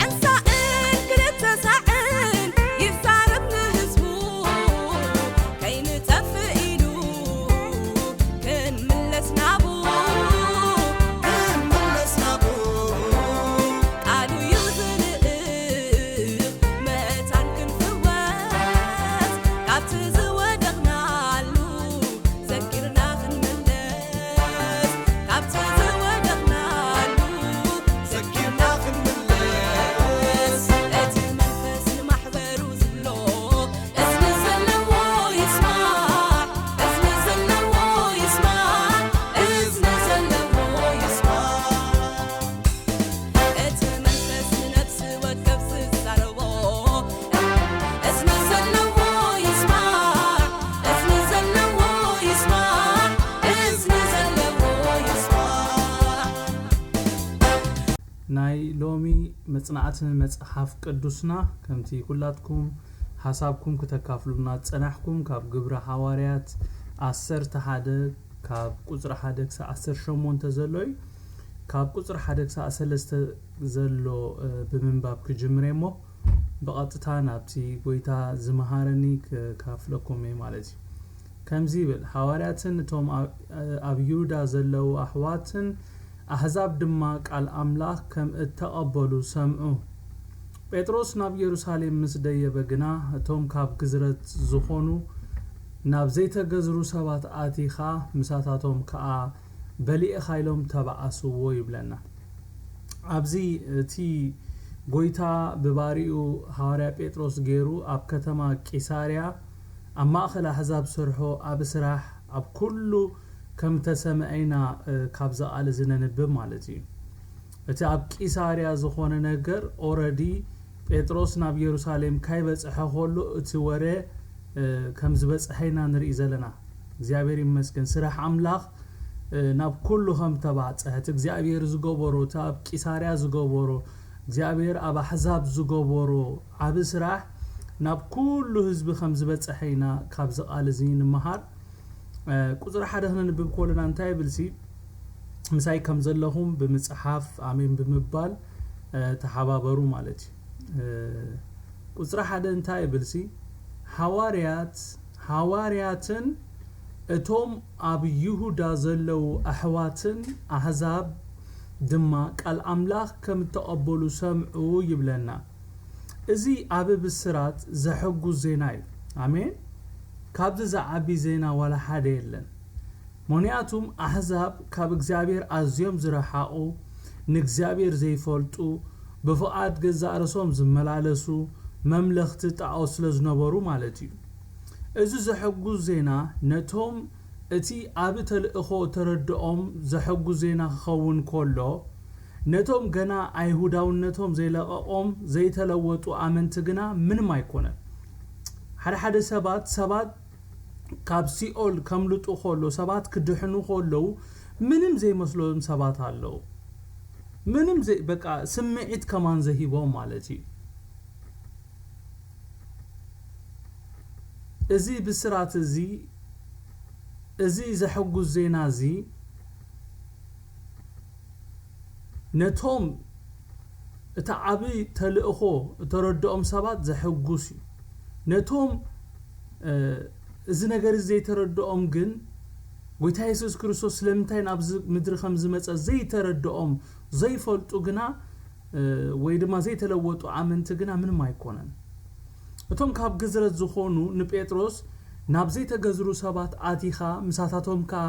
ሓንሳእን ክልተ ሳዕን ይዛረብ ንህዝቡ፣ ከይንጠፍእ ኢሉ ክንምለስ ናቡ፣ ክንምለስ ናቡ። ቃሉ እዩ ዝልእኽ መታን ክንፍወስ ካብቲ ዝወደቕናሉ ዘኪርና ክንምለስ፣ ካብቲ ዝወደቕናሉ ዘኪርና ክንምለስ። እቲ መንፈስ ንማሕበሩ ዝብሎ፣ እዝኒ ዘለዎ ይስማዕ፣ እዝኒ ዘለዎ ይስማዕ፣ እዝኒ ዘለዎ ይስማዕ። እቲ መንፈስ ንነፍሲ ወከፍ ዝዛረቦ፣ እዝኒ ዘለዎ ይስማዕ፣ እዝኒ ዘለዎ ይስማዕ፣ እዝኒ ዘለዎ ይስማዕ። ናይ ሎሚ መጽናዕቲ መጽሓፍ ቅዱስና፣ ከምቲ ኩላትኩም ሓሳብኩም ክተካፍሉና ዝጸናሕኩም፣ ካብ ግብረ ሃዋርያት ዓሰርተ ሓደ ካብ ቁጽሪ ሓደ ክሳብ ዓሰርተ ሸሞንተ ዘሎ እዩ። ካብ ቁጽሪ ሓደ ክሳብ ሰለስተ ዘሎ፣ እ፣ ብምንባብ ክጅምር እየ እሞ፣ ብቐጥታ ናብቲ ጎይታ ዝመሃረኒ ክካፍለኩም እየ ማለት እዩ። ከምዚ ይብል፣ ሃዋርያትን እቶም ኣብ፣ ኣብ ይሁዳ ዘለዉ ኣሕዋትን ኣህዛብ ድማ ቃል ኣምላኽ ከም እተቐበሉ ሰምዑ። ጴጥሮስ ናብ የሩሳሌም ምስ ደየበ ግና፣ እቶም ካብ ግዝረት ዝኾኑ ናብ ዘይተገዝሩ ሰባት ኣቲኻ፣ ምሳታቶም ከኣ በሊዕኻ ኢሎም ተባኣስዎ ይብለና። ኣብዚ እቲ ጎይታ ብባሪኡ ሃዋርያ ጴጥሮስ ገይሩ ኣብ ከተማ ቂሳርያ ኣብ ማእከል ኣህዛብ ሰርሖ ኣብ ስራሕ ኣብ ኩሉ ከም ተሰምዐ ኢና፣ እ፣ ካብዚ ቃል እዚ ነንብብ ማለት እዩ። እቲ ኣብ ቂሳርያ ዝኾነ ነገር ኦረዲ ጴጥሮስ ናብ የሩሳሌም ካይበጽሐ ከሎ እቲ ወረ፣ እ፣ ከም ዝበጽሐ ኢና ንርኢ ዘለና። እግዚኣብሔር ይመስገን። ስራሕ ኣምላኽ፣ እ፣ ናብ ኩሉ ከም ተባጽሐ፣ እቲ እግዚኣብሔር ዝገበሮ፣ እቲ ኣብ ቂሳርያ ዝገበሮ፣ እግዚኣብሔር ኣብ ኣሕዛብ ዝገበሮ ዓቢ ስራሕ ናብ ኩሉ ህዝቢ ከም ዝበጽሐ ኢና ካብዚ ቃል እዚ ንምሃር። እ፣ ቁጽሪ ሓደ ክነንብብ ከለና እንታይ ይብልሲ? ምሳይ ከም ዘለኹም ብምጽሓፍ ኣሜን ብምባል፣ እ፣ ተሓባበሩ ማለት እዩ። እ፣ ቁጽሪ ሓደ እንታይ ይብልሲ? ሃዋርያት፣ ሃዋርያትን እቶም ኣብ ይሁዳ ዘለዉ ኣሕዋትን ኣህዛብ ድማ ቃል ኣምላኽ ከም እተቐበሉ ሰምዑ ይብለና። እዚ ዓቢ ብስራት ዘሐጉስ ዜና እዩ። ኣሜን። ካብዚ ዝዓቢ ዜና ዋላ ሓደ የለን። ምኽንያቱም ኣህዛብ ካብ እግዚኣብሔር ኣዝዮም ዝረሓቑ፣ ንእግዚኣብሔር ዘይፈልጡ፣ ብፍቓድ ገዛእ ርእሶም ዝመላለሱ፣ መምለኽቲ ጣዖት ስለ ዝነበሩ ማለት እዩ። እዚ ዘሐጉስ ዜና ነቶም እቲ ዓቢ ተልእኾ እተረድኦም ዘሐጉስ ዜና ክኸውን ከሎ፣ ነቶም ገና ኣይሁዳውነቶም ዘይለቐቖም ዘይተለወጡ ኣመንቲ ግና ምንም ኣይኮነን። ሓደ ሓደ ሰባት፣ ሰባት ካብ ሲኦል ከምልጡ ከሎ፣ ሰባት ክድሕኑ ከለዉ ምንም ዘይመስሎም ሰባት ኣለዉ። ምንም ዘይ-፣ በቃ ስምዒት ከማን ዘይሂቦም ማለት እዩ። እዚ ብስራት እዚ፣ እዚ ዘሐጉስ ዜና እዚ ነቶም እቲ ዓቢ ተልእኾ እተረድኦም ሰባት ዘሐጉስ እዩ። ነቶም፣ እ፣ እዚ ነገር እዚ ዘይተረድኦም ግን፣ ጎይታ የሱስ ክርስቶስ ስለምንታይ ናብዚ ምድሪ ከም ዝመጸ ዘይተረድኦም፣ ዘይፈልጡ ግና፣ እ፣ ወይ ድማ ዘይተለወጡ ኣመንቲ ግና ምንም ኣይኮነን። እቶም ካብ ግዝረት ዝኾኑ ንጴጥሮስ ናብ ዘይተገዝሩ ሰባት ኣቲኻ፣ ምሳታቶም ከኣ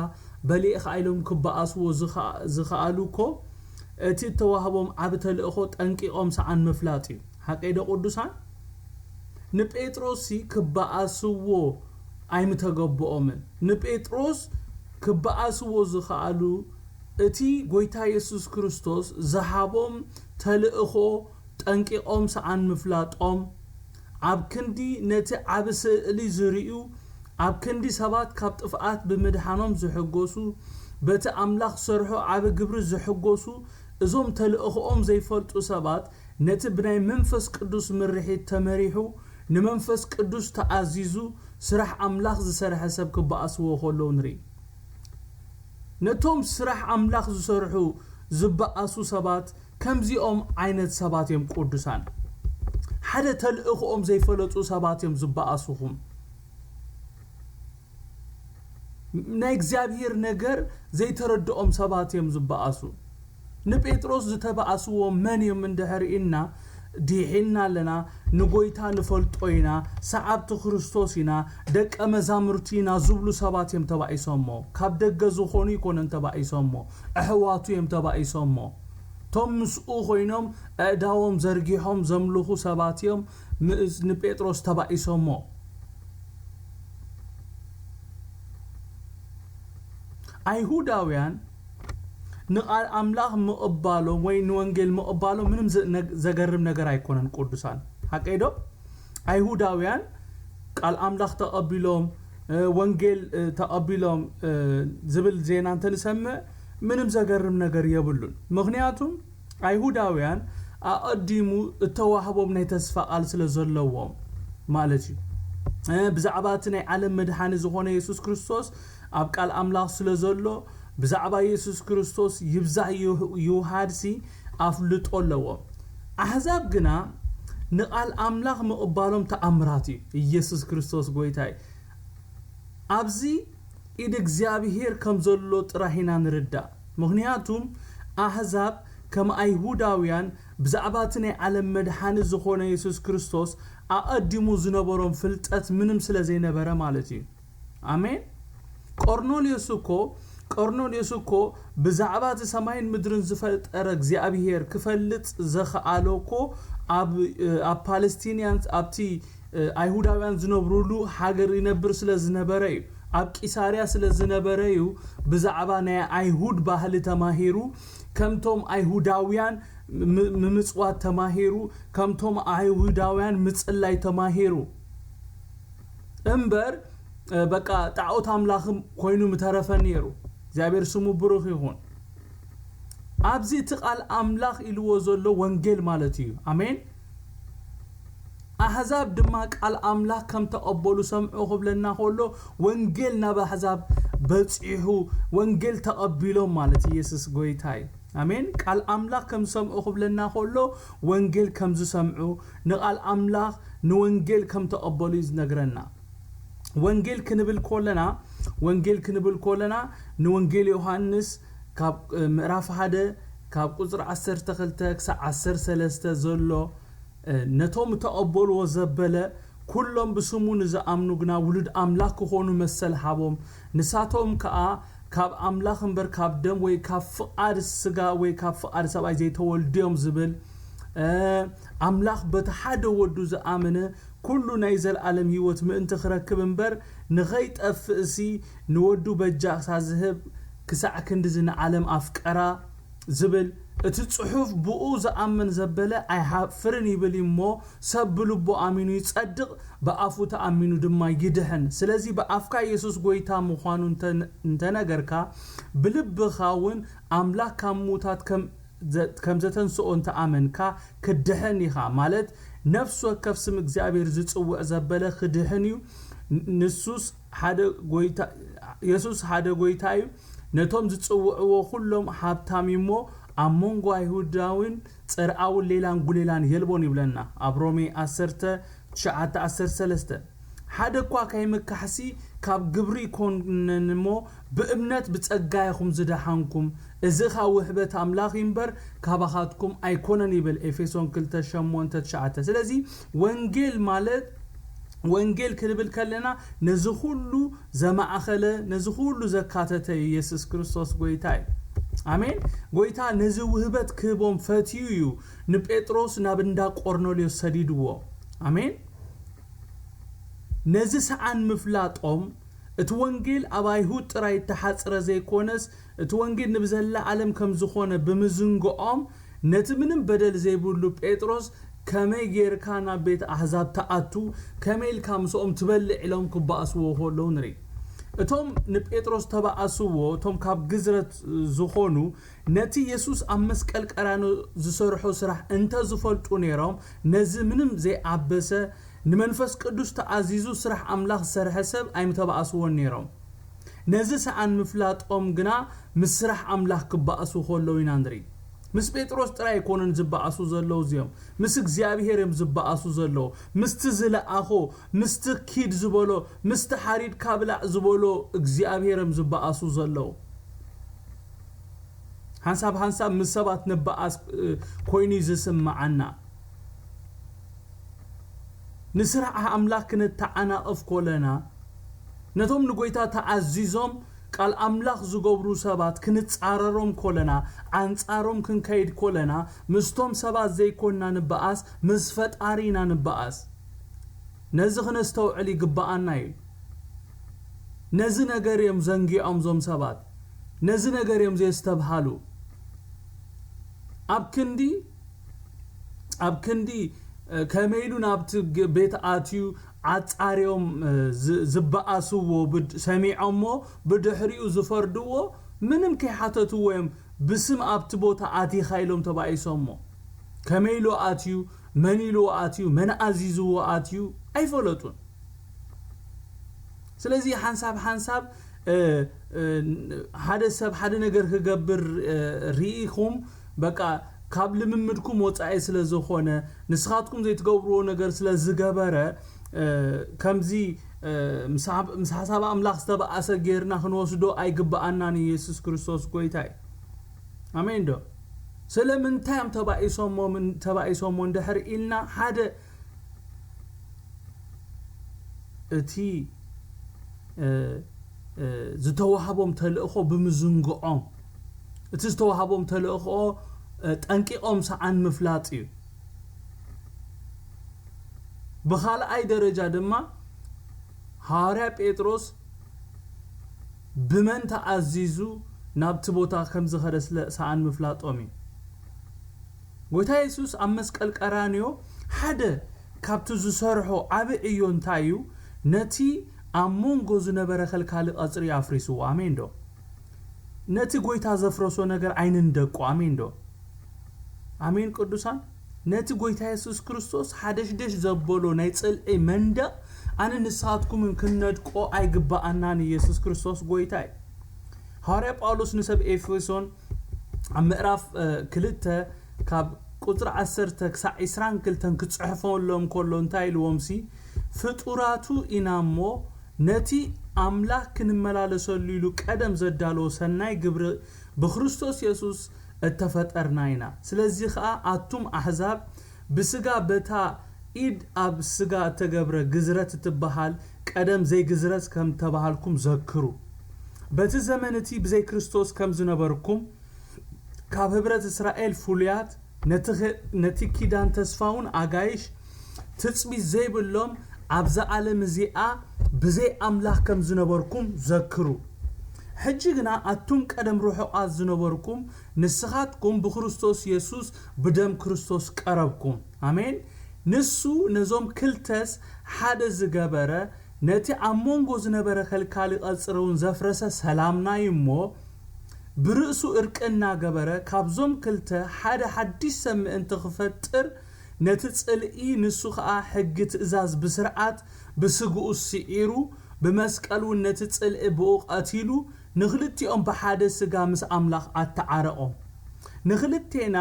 በሊዕኻ ኢሎም ክበኣስዎ ዝኸ-፣ ዝኸኣሉ እኮ፣ እቲ እተዋህቦም ዓቢ ተልእኾ ጠንቂቖም ሰኣን ምፍላጥ እዩ። ሓቀይ ዶ ቅዱሳን? ንጴጥሮስሲ ክበኣስዎ ኣይምተገብኦምን። ንጴጥሮስ ክበኣስዎ ዝኸኣሉ እቲ ጎይታ የሱስ ክርስቶስ ዝሃቦም ተልእኾ ጠንቂቖም ሰኣን ምፍላጦም፣ ኣብ ክንዲ ነቲ ዓቢ ስእሊ ዝርእዩ፣ ኣብ ክንዲ ሰባት ካብ ጥፍኣት ብምድሓኖም ዝሕጎሱ፣ በቲ ኣምላኽ ዝሰርሖ ዓቢ ግብሪ ዝሕጎሱ፣ እዞም ተልእኾኦም ዘይፈልጡ ሰባት ነቲ ብናይ መንፈስ ቅዱስ ምርሒት ተመሪሑ ንመንፈስ ቅዱስ ተኣዚዙ ስራሕ ኣምላኽ ዝሰርሐ ሰብ ክበኣስዎ ከለዉ ንርኢ። ነቶም ስራሕ ኣምላኽ ዝሰርሑ ዝበኣሱ ሰባት ከምዚኦም ዓይነት ሰባት እዮም ቅዱሳን። ሓደ ተልእኽኦም ዘይፈለጡ ሰባት እዮም ዝበኣሱኹም። ናይ እግዚኣብሔር ነገር ዘይተረድኦም ሰባት እዮም ዝበኣሱ። ንጴጥሮስ ዝተባኣስዎ መን እዮም እንድሕር ኢልና፣ ድሒንና ኣለና፣ ንጎይታ ንፈልጦ ኢና፣ ሰዓብቲ ክርስቶስ ኢና፣ ደቀ መዛሙርቲ ኢና ዝብሉ ሰባት እዮም ተባኢሶሞ። ካብ ደገ ዝኾኑ ይኮነን ተባኢሶሞ፣ ኣሕዋቱ እዮም ተባኢሶሞ። እቶም ምስኡ ኮይኖም ኣእዳዎም ዘርጊሖም ዘምልኹ ሰባት እዮም ምስ ንጴጥሮስ ተባኢሶሞ። ኣይሁዳውያን ንቓል ኣምላኽ ምቕባሎም ወይ ንወንጌል ምቕባሎም ምንም ዘ- ነግ- ዘገርም ነገር ኣይኮነን። ቅዱሳን ሓቀይ ዶ? ኣይሁዳውያን ቃል ኣምላኽ ተቐቢሎም እ፣ ወንጌል እ፣ ተቐቢሎም እ፣ ዝብል ዜና እንተንሰምዕ ምንም ዘገርም ነገር የብሉን። ምኽንያቱም ኣይሁዳውያን ኣቐዲሙ እተዋህቦም ናይ ተስፋ ቃል ስለ ዘለዎም ማለት እዩ። እ፣ ብዛዕባ እቲ ናይ ዓለም መድሓኒ ዝኾነ የሱስ ክርስቶስ ኣብ ቃል ኣምላኽ ስለ ዘሎ ብዛዕባ የሱስ ክርስቶስ ይብዛሕ ይውሃድሲ ኣፍልጦ ኣለዎም። ኣሕዛብ ግና ንቓል ኣምላኽ ምቕባሎም ተኣምራት እዩ። ኢየሱስ ክርስቶስ ጎይታይ ኣብዚ ኢድ እግዚኣብሔር ከም ዘሎ ጥራሕ ኢና ንርዳእ። ምኽንያቱም ኣሕዛብ ከም ኣይሁዳውያን ብዛዕባ እቲ ናይ ዓለም መድሓኒ ዝኾነ የሱስ ክርስቶስ ኣቐዲሙ ዝነበሮም ፍልጠት ምንም ስለ ዘይነበረ ማለት እዩ። ኣሜን። ቆርኔሌዎስ እኮ ቆርኔሌዎስ እኮ ብዛዕባ እቲ ሰማይን ምድርን ዝፈጠረ እግዚኣብሔር ክፈልጥ ዘኸኣሎ እኮ ኣብ ኣብ ፓለስቲንያን ኣብቲ ኣይሁዳውያን ዝነብሩሉ ሃገር ይነብር ስለ ዝነበረ እዩ። ኣብ ቂሳርያ ስለ ዝነበረ እዩ። ብዛዕባ ናይ ኣይሁድ ባህሊ ተማሂሩ፣ ከምቶም ኣይሁዳውያን ምምፅዋት ተማሂሩ፣ ከምቶም ኣይሁዳውያን ምፅላይ ተማሂሩ እምበር በቃ ጣዖት ኣምላኽ ኮይኑ ምተረፈ ነይሩ። እግዚኣብሔር ስሙ ብሩኽ ይኹን። ኣብዚ እቲ ቃል ኣምላኽ ኢልዎ ዘሎ ወንጌል ማለት እዩ። ኣሜን። ኣሕዛብ ድማ ቃል ኣምላኽ ከም ተቐበሉ ሰምዑ ክብለና ከሎ ወንጌል ናብ ኣሕዛብ በፂሑ ወንጌል ተቐቢሎም ማለት ኢየሱስ ጎይታ እዩ። ኣሜን። ቃል ኣምላኽ ከም ዝሰምዑ ክብለና ከሎ ወንጌል ከም ዝሰምዑ ንቃል ኣምላኽ ንወንጌል ከም ተቐበሉ እዩ ዝነግረና። ወንጌል ክንብል ከለና ወንጌል ክንብል ከለና ንወንጌል ዮሃንስ ካብ ምዕራፍ ሓደ ካብ ቁፅሪ ዓሰርተ ክልተ ክሳብ ዓሰርተ ሰለስተ ዘሎ ነቶም እተቐበልዎ ዘበለ ኩሎም ብስሙ ንዝኣምኑ ግና ውሉድ ኣምላኽ ክኾኑ መሰል ሃቦም። ንሳቶም ከኣ ካብ ኣምላኽ እምበር ካብ ደም ወይ ካብ ፍቓድ ስጋ ወይ ካብ ፍቓድ ሰብኣይ ዘይተወልዱ እዮም ዝብል ኣምላኽ በቲ ሓደ ወዱ ዝኣመነ ኩሉ ናይ ዘለኣለም ህይወት ምእንቲ ክረክብ እምበር ንኸይጠፍእሲ ንወዱ በጃ ክሳብ ዝህብ ክሳዕ ክንድዚ ንዓለም ኣፍቀራ ዝብል እቲ ጽሑፍ ብኡ ዝኣምን ዘበለ ኣይሓፍርን ይብል እዩ እሞ ሰብ ብልቡ ኣሚኑ ይጸድቕ ብኣፉ ተኣሚኑ ድማ ይድሕን። ስለዚ ብኣፍካ የሱስ ጎይታ ምዃኑ እንተነገርካ ብልብኻ እውን ኣምላኽ ካብ ምዉታት ከም ከም ዘተንስኦ እንተኣመንካ ክድሕን ኢኻ። ማለት ነፍሲ ወከፍ ስም እግዚኣብሔር ዝጽውዕ ዘበለ ክድሕን እዩ። ንሱስ ሓደ ጎይታ የሱስ ሓደ ጎይታ እዩ። ነቶም ዝጽውዕዎ ኩሎም ሃብታም እዩ እሞ ኣብ መንጎ ኣይሁዳውን ጽርኣውን ሌላን ጉሌላን የልቦን ይብለና ኣብ ሮሜ ዓሰርተ ትሽዓተ ዓሰርተ ሰለስተ። ሓደ እኳ ከይምካሕሲ ካብ ግብሪ ይኮንን እሞ ብእምነት ብጸጋ ኢኹም ዝደሓንኩም። እዚ ኸኣ ውሕበት ኣምላኽ እዩ እምበር ካባኻትኩም ኣይኮነን ይብል ኤፌሶን ክልተ ሸሞንተ ትሽዓተ። ስለዚ ወንጌል ማለት ወንጌል ክንብል ከለና ነዚ ኩሉ ዘማእኸለ ነዚ ኩሉ ዘካተተ እዩ። ኢየሱስ ክርስቶስ ጎይታ እዩ። ኣሜን። ጎይታ ነዚ ውህበት ክህቦም ፈትዩ እዩ ንጴጥሮስ ናብ እንዳ ቆርኔሌዎስ ሰዲድዎ። ኣሜን። ነዚ ሰኣን ምፍላጦም እቲ ወንጌል ኣብ ኣይሁድ ጥራይ እተሓጽረ ዘይኮነስ እቲ ወንጌል ንብዘላ ዓለም ከም ዝኾነ ብምዝንግዖም ነቲ ምንም በደል ዘይብሉ ጴጥሮስ ከመይ ጌርካ ናብ ቤት ኣሕዛብ ትኣቱ፣ ከመይ ኢልካ ምስኦም ትበልዕ ኢሎም ክበኣስዎ ከለዉ ንርኢ። እቶም ንጴጥሮስ ተባኣስዎ እቶም ካብ ግዝረት ዝኾኑ ነቲ የሱስ ኣብ መስቀል ቀራንዮ ዝሰርሖ ስራሕ እንተ ዝፈልጡ ነይሮም ነዚ ምንም ዘይኣበሰ ንመንፈስ ቅዱስ ተኣዚዙ ስራሕ ኣምላኽ ዝሰርሐ ሰብ ኣይምተባኣስዎን ነይሮም። ነዚ ሰኣን ምፍላጦም ግና ምስ ስራሕ ኣምላኽ ክበኣሱ ከለዉ ኢና ንርኢ። ምስ ጴጥሮስ ጥራይ ኣይኮኑን ዝበኣሱ ዘለዉ እዚኦም፣ ምስ እግዚኣብሄር እዮም ዝበኣሱ ዘለዉ። ምስቲ ዝለኣኾ፣ ምስቲ ኪድ ዝበሎ፣ ምስቲ ሓሪድካ ብላዕ ዝበሎ እግዚኣብሄር እዮም ዝበኣሱ ዘለዉ። ሓንሳብ ሓንሳብ ምስ ሰባት ንበኣስ ኮይኑ እዩ ዝስምዓና። ንስራሕ ኣምላኽ ክንተዓናቐፍ ኮለና፣ ነቶም ንጎይታ ተኣዚዞም ቃል ኣምላኽ ዝገብሩ ሰባት ክንጻረሮም ኮለና፣ ኣንጻሮም ክንከይድ ኮለና፣ ምስቶም ሰባት ዘይኮንና ንበኣስ፣ ምስ ፈጣሪ ኢና ንበኣስ። ነዚ ክነስተውዕል ይግብኣና እዩ። ነዚ ነገር እዮም ዘንጊዖም እዞም ሰባት። ነዚ ነገር እዮም ዘየስተብሃሉ። ኣብ ክንዲ ኣብ ክንዲ ከመይ ኢሉ ናብቲ ቤት ኣትዩ ኣጻርዮም ዝበኣስዎ ሰሚዖሞ ብድሕሪኡ ዝፈርድዎ ምንም ከይሓተትዎ እዮም ብስም ኣብቲ ቦታ ኣቲኻ ኢሎም ተባኢሶሞ። ከመይ ኢሉ ኣትዩ፣ መን ኢሉ ኣትዩ፣ መን ኣዚዝዎ ኣትዩ ኣይፈለጡን። ስለዚ ሓንሳብ ሓንሳብ ሓደ ሰብ ሓደ ነገር ክገብር ርኢኹም በቃ ካብ ልምምድኩም ወፃኢ ስለ ዝኾነ ንስኻትኩም ዘይትገብርዎ ነገር ስለ ዝገበረ ከምዚ ምስ ሓሳብ ኣምላኽ ዝተበኣሰ ጌርና ክንወስዶ ኣይግብኣናን። ኢየሱስ ክርስቶስ ጎይታ እዩ። ኣሜን ዶ? ስለምንታይ እዮም ተባኢሶሞ ተባኢሶሞ እንድሕር ኢልና ሓደ እቲ ዝተዋህቦም ተልእኾ ብምዝንግዖም እቲ ዝተዋህቦም ተልእኾ ጠንቂቖም ሰዓን ምፍላጥ እዩ። ብኻልኣይ ደረጃ ድማ ሃዋርያ ጴጥሮስ ብመን ተኣዚዙ ናብቲ ቦታ ከም ዝኸደ ስለ ሰኣን ምፍላጦም እዩ። ጎይታ የሱስ ኣብ መስቀል ቀራንዮ ሓደ ካብቲ ዝሰርሖ ዓቢ ዕዮ እንታይ እዩ? ነቲ ኣብ መንጎ ዝነበረ ከልካሊ ቀጽሪ ኣፍሪስዎ። ኣሜን ዶ? ነቲ ጎይታ ዘፍረሶ ነገር ኣይንንደቆ። ኣሜን ዶ? ኣሜን ቅዱሳን። ነቲ ጎይታ የሱስ ክርስቶስ ሓደሽደሽ ዘበሎ ናይ ጽልዒ መንደቕ ኣነ ንስኻትኩምን ክንነድቆ ኣይግባኣናን። ኢየሱስ ክርስቶስ ጎይታ እዩ። ሃዋርያ ጳውሎስ ንሰብ ኤፌሶን ኣብ ምዕራፍ ክልተ ካብ ቁፅሪ ዓሰርተ ክሳዕ ዕስራን ክልተን ክፅሕፈሎም ከሎ እንታይ ኢልዎም ሲ ፍጡራቱ ኢና እሞ ነቲ ኣምላኽ ክንመላለሰሉ ኢሉ ቀደም ዘዳለዎ ሰናይ ግብሪ ብክርስቶስ የሱስ እተፈጠርና ኢና። ስለዚ ኸኣ ኣቱም ኣሕዛብ ብስጋ በታ ኢድ ኣብ ስጋ እተገብረ ግዝረት እትበሃል ቀደም ዘይግዝረት ከም እተባሃልኩም ዘክሩ። በቲ ዘመን እቲ ብዘይ ክርስቶስ ከም ዝነበርኩም ካብ ህብረት እስራኤል ፍሉያት ነቲ ኪዳን ተስፋውን ኣጋይሽ ትጽቢት ዘይብሎም ኣብዛ ዓለም እዚኣ ብዘይ ኣምላኽ ከም ዝነበርኩም ዘክሩ። ሕጂ ግና ኣቱም ቀደም ርሑቓት ዝነበርኩም ንስኻትኩም ብክርስቶስ የሱስ ብደም ክርስቶስ ቀረብኩም። ኣሜን። ንሱ ነዞም ክልተስ ሓደ ዝገበረ ነቲ ኣብ መንጎ ዝነበረ ከልካሊ ቀጽሪ እውን ዘፍረሰ ሰላምና እዩ እሞ ብርእሱ እርቂ እናገበረ ካብዞም ክልተ ሓደ ሓድሽ ሰብ ምእንቲ ክፈጥር ነቲ ጽልኢ ንሱ ኸኣ ሕጊ ትእዛዝ ብስርዓት ብስግኡ ስዒሩ ብመስቀል እውን ነቲ ጽልኢ ብኡ ቀቲሉ ንኽልቲኦም ብሓደ ስጋ ምስ ኣምላኽ ኣተዓረቖም። ንኽልቴና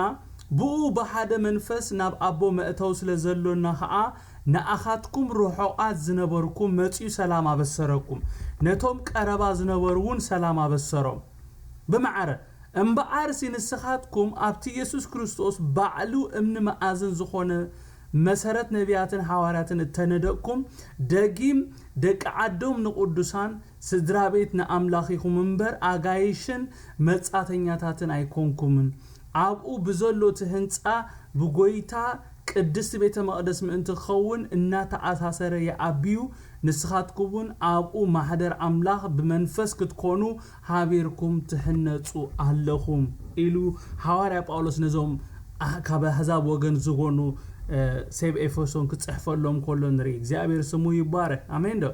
ብኡ ብሓደ መንፈስ ናብ ኣቦ መእተው ስለ ዘሎና ኸኣ ንኣኻትኩም ርሑቓት ዝነበርኩም መጺኡ ሰላም ኣበሰረኩም። ነቶም ቀረባ ዝነበሩ እውን ሰላም ኣበሰሮም። ብማዕረ እምበኣርሲ ንስኻትኩም ኣብቲ የሱስ ክርስቶስ ባዕሉ እምኒ መኣዝን ዝኾነ መሰረት ነቢያትን ሓዋርያትን እተነደቅኩም፣ ደጊም ደቂ ዓዶም ንቕዱሳን፣ ስድራ ቤት ንኣምላኽ ኢኹም እምበር ኣጋይሽን መጻተኛታትን ኣይኮንኩምን። ኣብኡ ብዘሎ እቲ ህንጻ ብጎይታ ቅድስቲ ቤተ መቕደስ ምእንቲ ክኸውን እናተኣሳሰረ ይዓብዩ። ንስኻትኩም እውን ኣብኡ ማሕደር ኣምላኽ ብመንፈስ ክትኮኑ ሃቢርኩም ትህነጹ ኣለኹም ኢሉ ሃዋርያ ጳውሎስ ነዞም ኣ- ካብ ኣህዛብ ወገን ዝኾኑ እ፣ ሰብ ኤፌሶን ክጽሕፈሎም ከሎ ንርኢ። እግዚኣብሔር ስሙ ይባረክ። ኣሜን ዶ?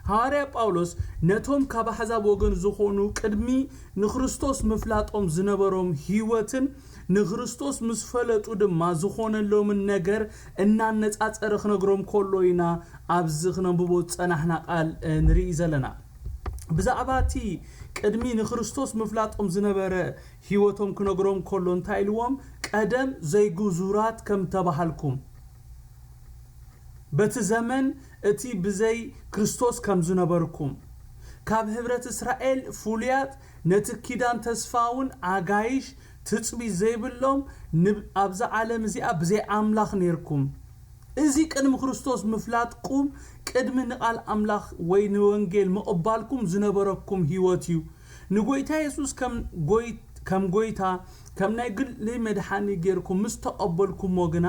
ሃዋርያ ጳውሎስ ነቶም ካብ ኣሕዛብ ወገን ዝኾኑ ቅድሚ ንክርስቶስ ምፍላጦም ዝነበሮም ህይወትን ንክርስቶስ ምስ ፈለጡ ድማ ዝኾነሎምን ነገር እናነጻጸረ ክነግሮም ከሎ ኢና ኣብዚ ክነንብቦ ዝጸናሕና ቃል እ፣ ንርኢ ዘለና። ብዛዕባ እቲ ቅድሚ ንክርስቶስ ምፍላጦም ዝነበረ ህይወቶም ክነግሮም ከሎ እንታይ ኢልዎም? ቀደም ዘይግዙራት ከም ተባሃልኩም፣ በቲ ዘመን እቲ ብዘይ ክርስቶስ ከም ዝነበርኩም፣ ካብ ህብረት እስራኤል ፍሉያት፣ ነቲ ኪዳን ተስፋውን ኣጋይሽ ትጽቢት ዘይብሎም፣ ንብ- ኣብዛ ዓለም እዚኣ ብዘይ ኣምላኽ ነርኩም። እዚ ቅድሚ ክርስቶስ ምፍላጥኩም፣ ቅድሚ ንቓል ኣምላኽ ወይ ንወንጌል ምቕባልኩም ዝነበረኩም ህይወት እዩ። ንጎይታ የሱስ ከም ጎይ- ከም ጎይታ፣ ከም ናይ ግሊ መድሓኒ ጌርኩም ምስ ተቐበልኩሞ ግና፣